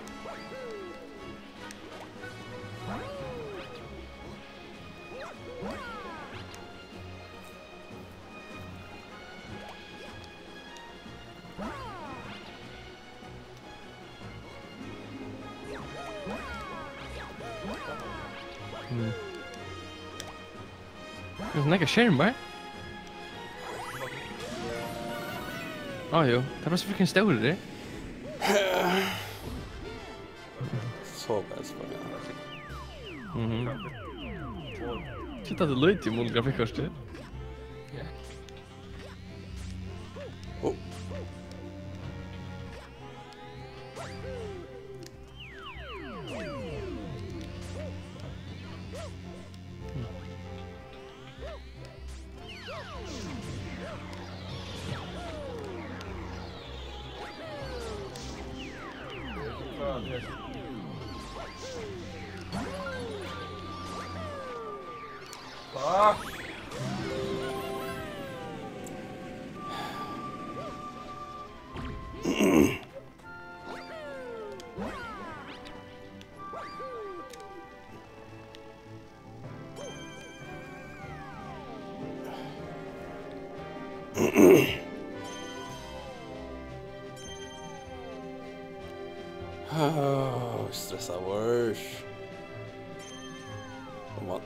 Mm. Tað eru so nógvar skermar. Á, jú. Tað er bara so fucking stórir. So bad, so bad. Mhm. Shit, tað er lítið í mun til grafikkortið. Oh. Fuck. Stressaður. Koma.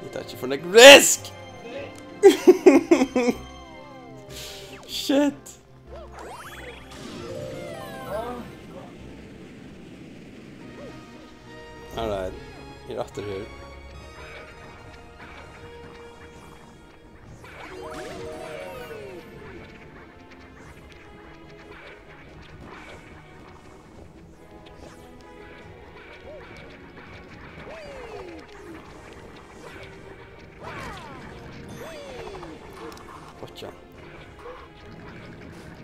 Eg taki ikki for nógv risk! Shit! Alright, eg eri aftur her. Gotcha.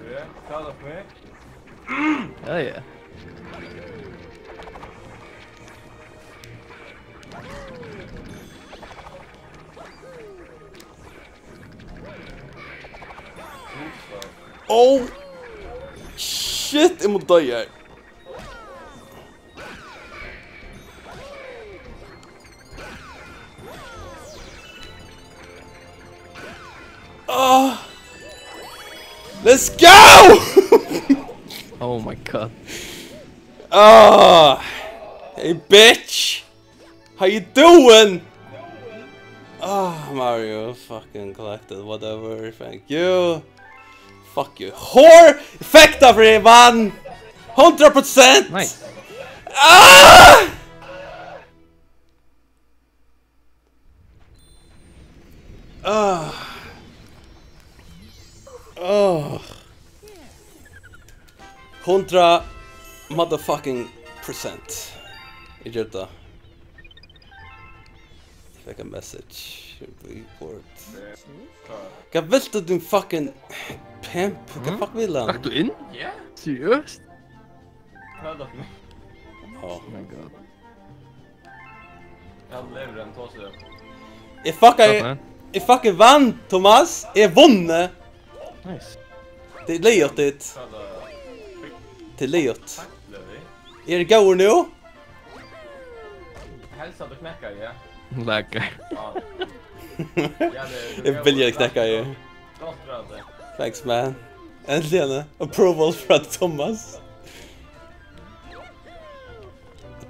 Ja, tað er fyri meg. Ja, ja. Oh, shit, eg má doyggja her. Ah. Let's go! Oh my god. Ah. Hey, bitch. How you doing? Ah, Mario, fucking collected, whatever, thank you. Fuck you. Whore! Fekta fyri vann! Hundrað prosent! Nice. Ah! Ah. Ah. Hundrað motherfucking percent. Eg gjørdi tað. Eg fekk ein message. Report. Hvat vilt tú, din fucking pimp? Hvat fuck vil hann? Lagt tú inn? Ja. Seriøst? Hvat er det for noe? Oh my god. Hann livir, hann tosar. Eg fuckaði, Satan. Eg fucking vann, Thomas. Eg vunni. Nice. Tað er liðugt, tit. Hvat er det? Tað er liðugt. Takk, Levi. Eri eg góður nú? Helst at tú knekkar, ja. Laggar. Ja. Ja, det, det Eg vilji at knekka teg. Gott ráð, det. Thanks, man. Endiliga ein approval frá Thomas.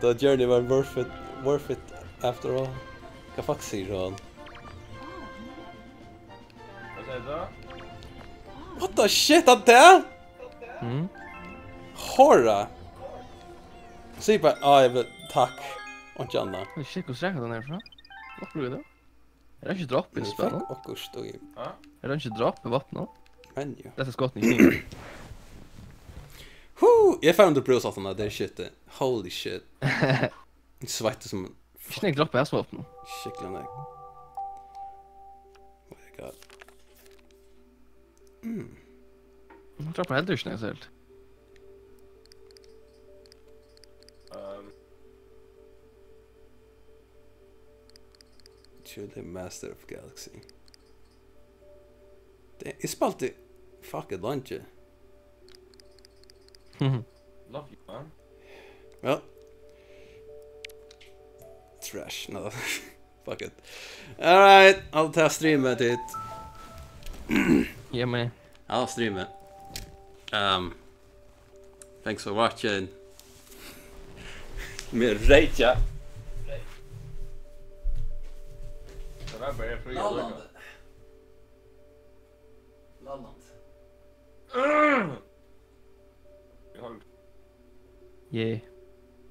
The journey was worth it, worth it after all. Hvat fuck sigur hann? Hvat sigur tú? What the shit, hann tað? Mm. Hora. Sig bara, ah, eg vil, takk. Og ikki annað. Shit, hvussu rakar hann herfrá? Hvat blívur tað? Er hann ikki dropp í spillinum? Okkurt og Ha? Er hann ikki dropp í vápninum? Menu. Dette er skotning. Hú, eg fari undir brúsáttina, tað er shit, tað. Holy shit. Eg sveitti sum ein Ikki nógv dropp í hasum vápninum. Sjúkliga nógv. Oh my god. Mm. Hann droppar heldur ikki nógv, helt. Um. Truly Master of Galaxy. Tað, eg spældi fucking leingi. Love you, man. Ja. Trash, no. Fuck it. Alright, I'll ta streamið, tit. Yeah, man. I'll stream it. Um, thanks for watching. Meg reykja. Tað var bara frí at Lallandi. Lallandi. Eg har Yeah.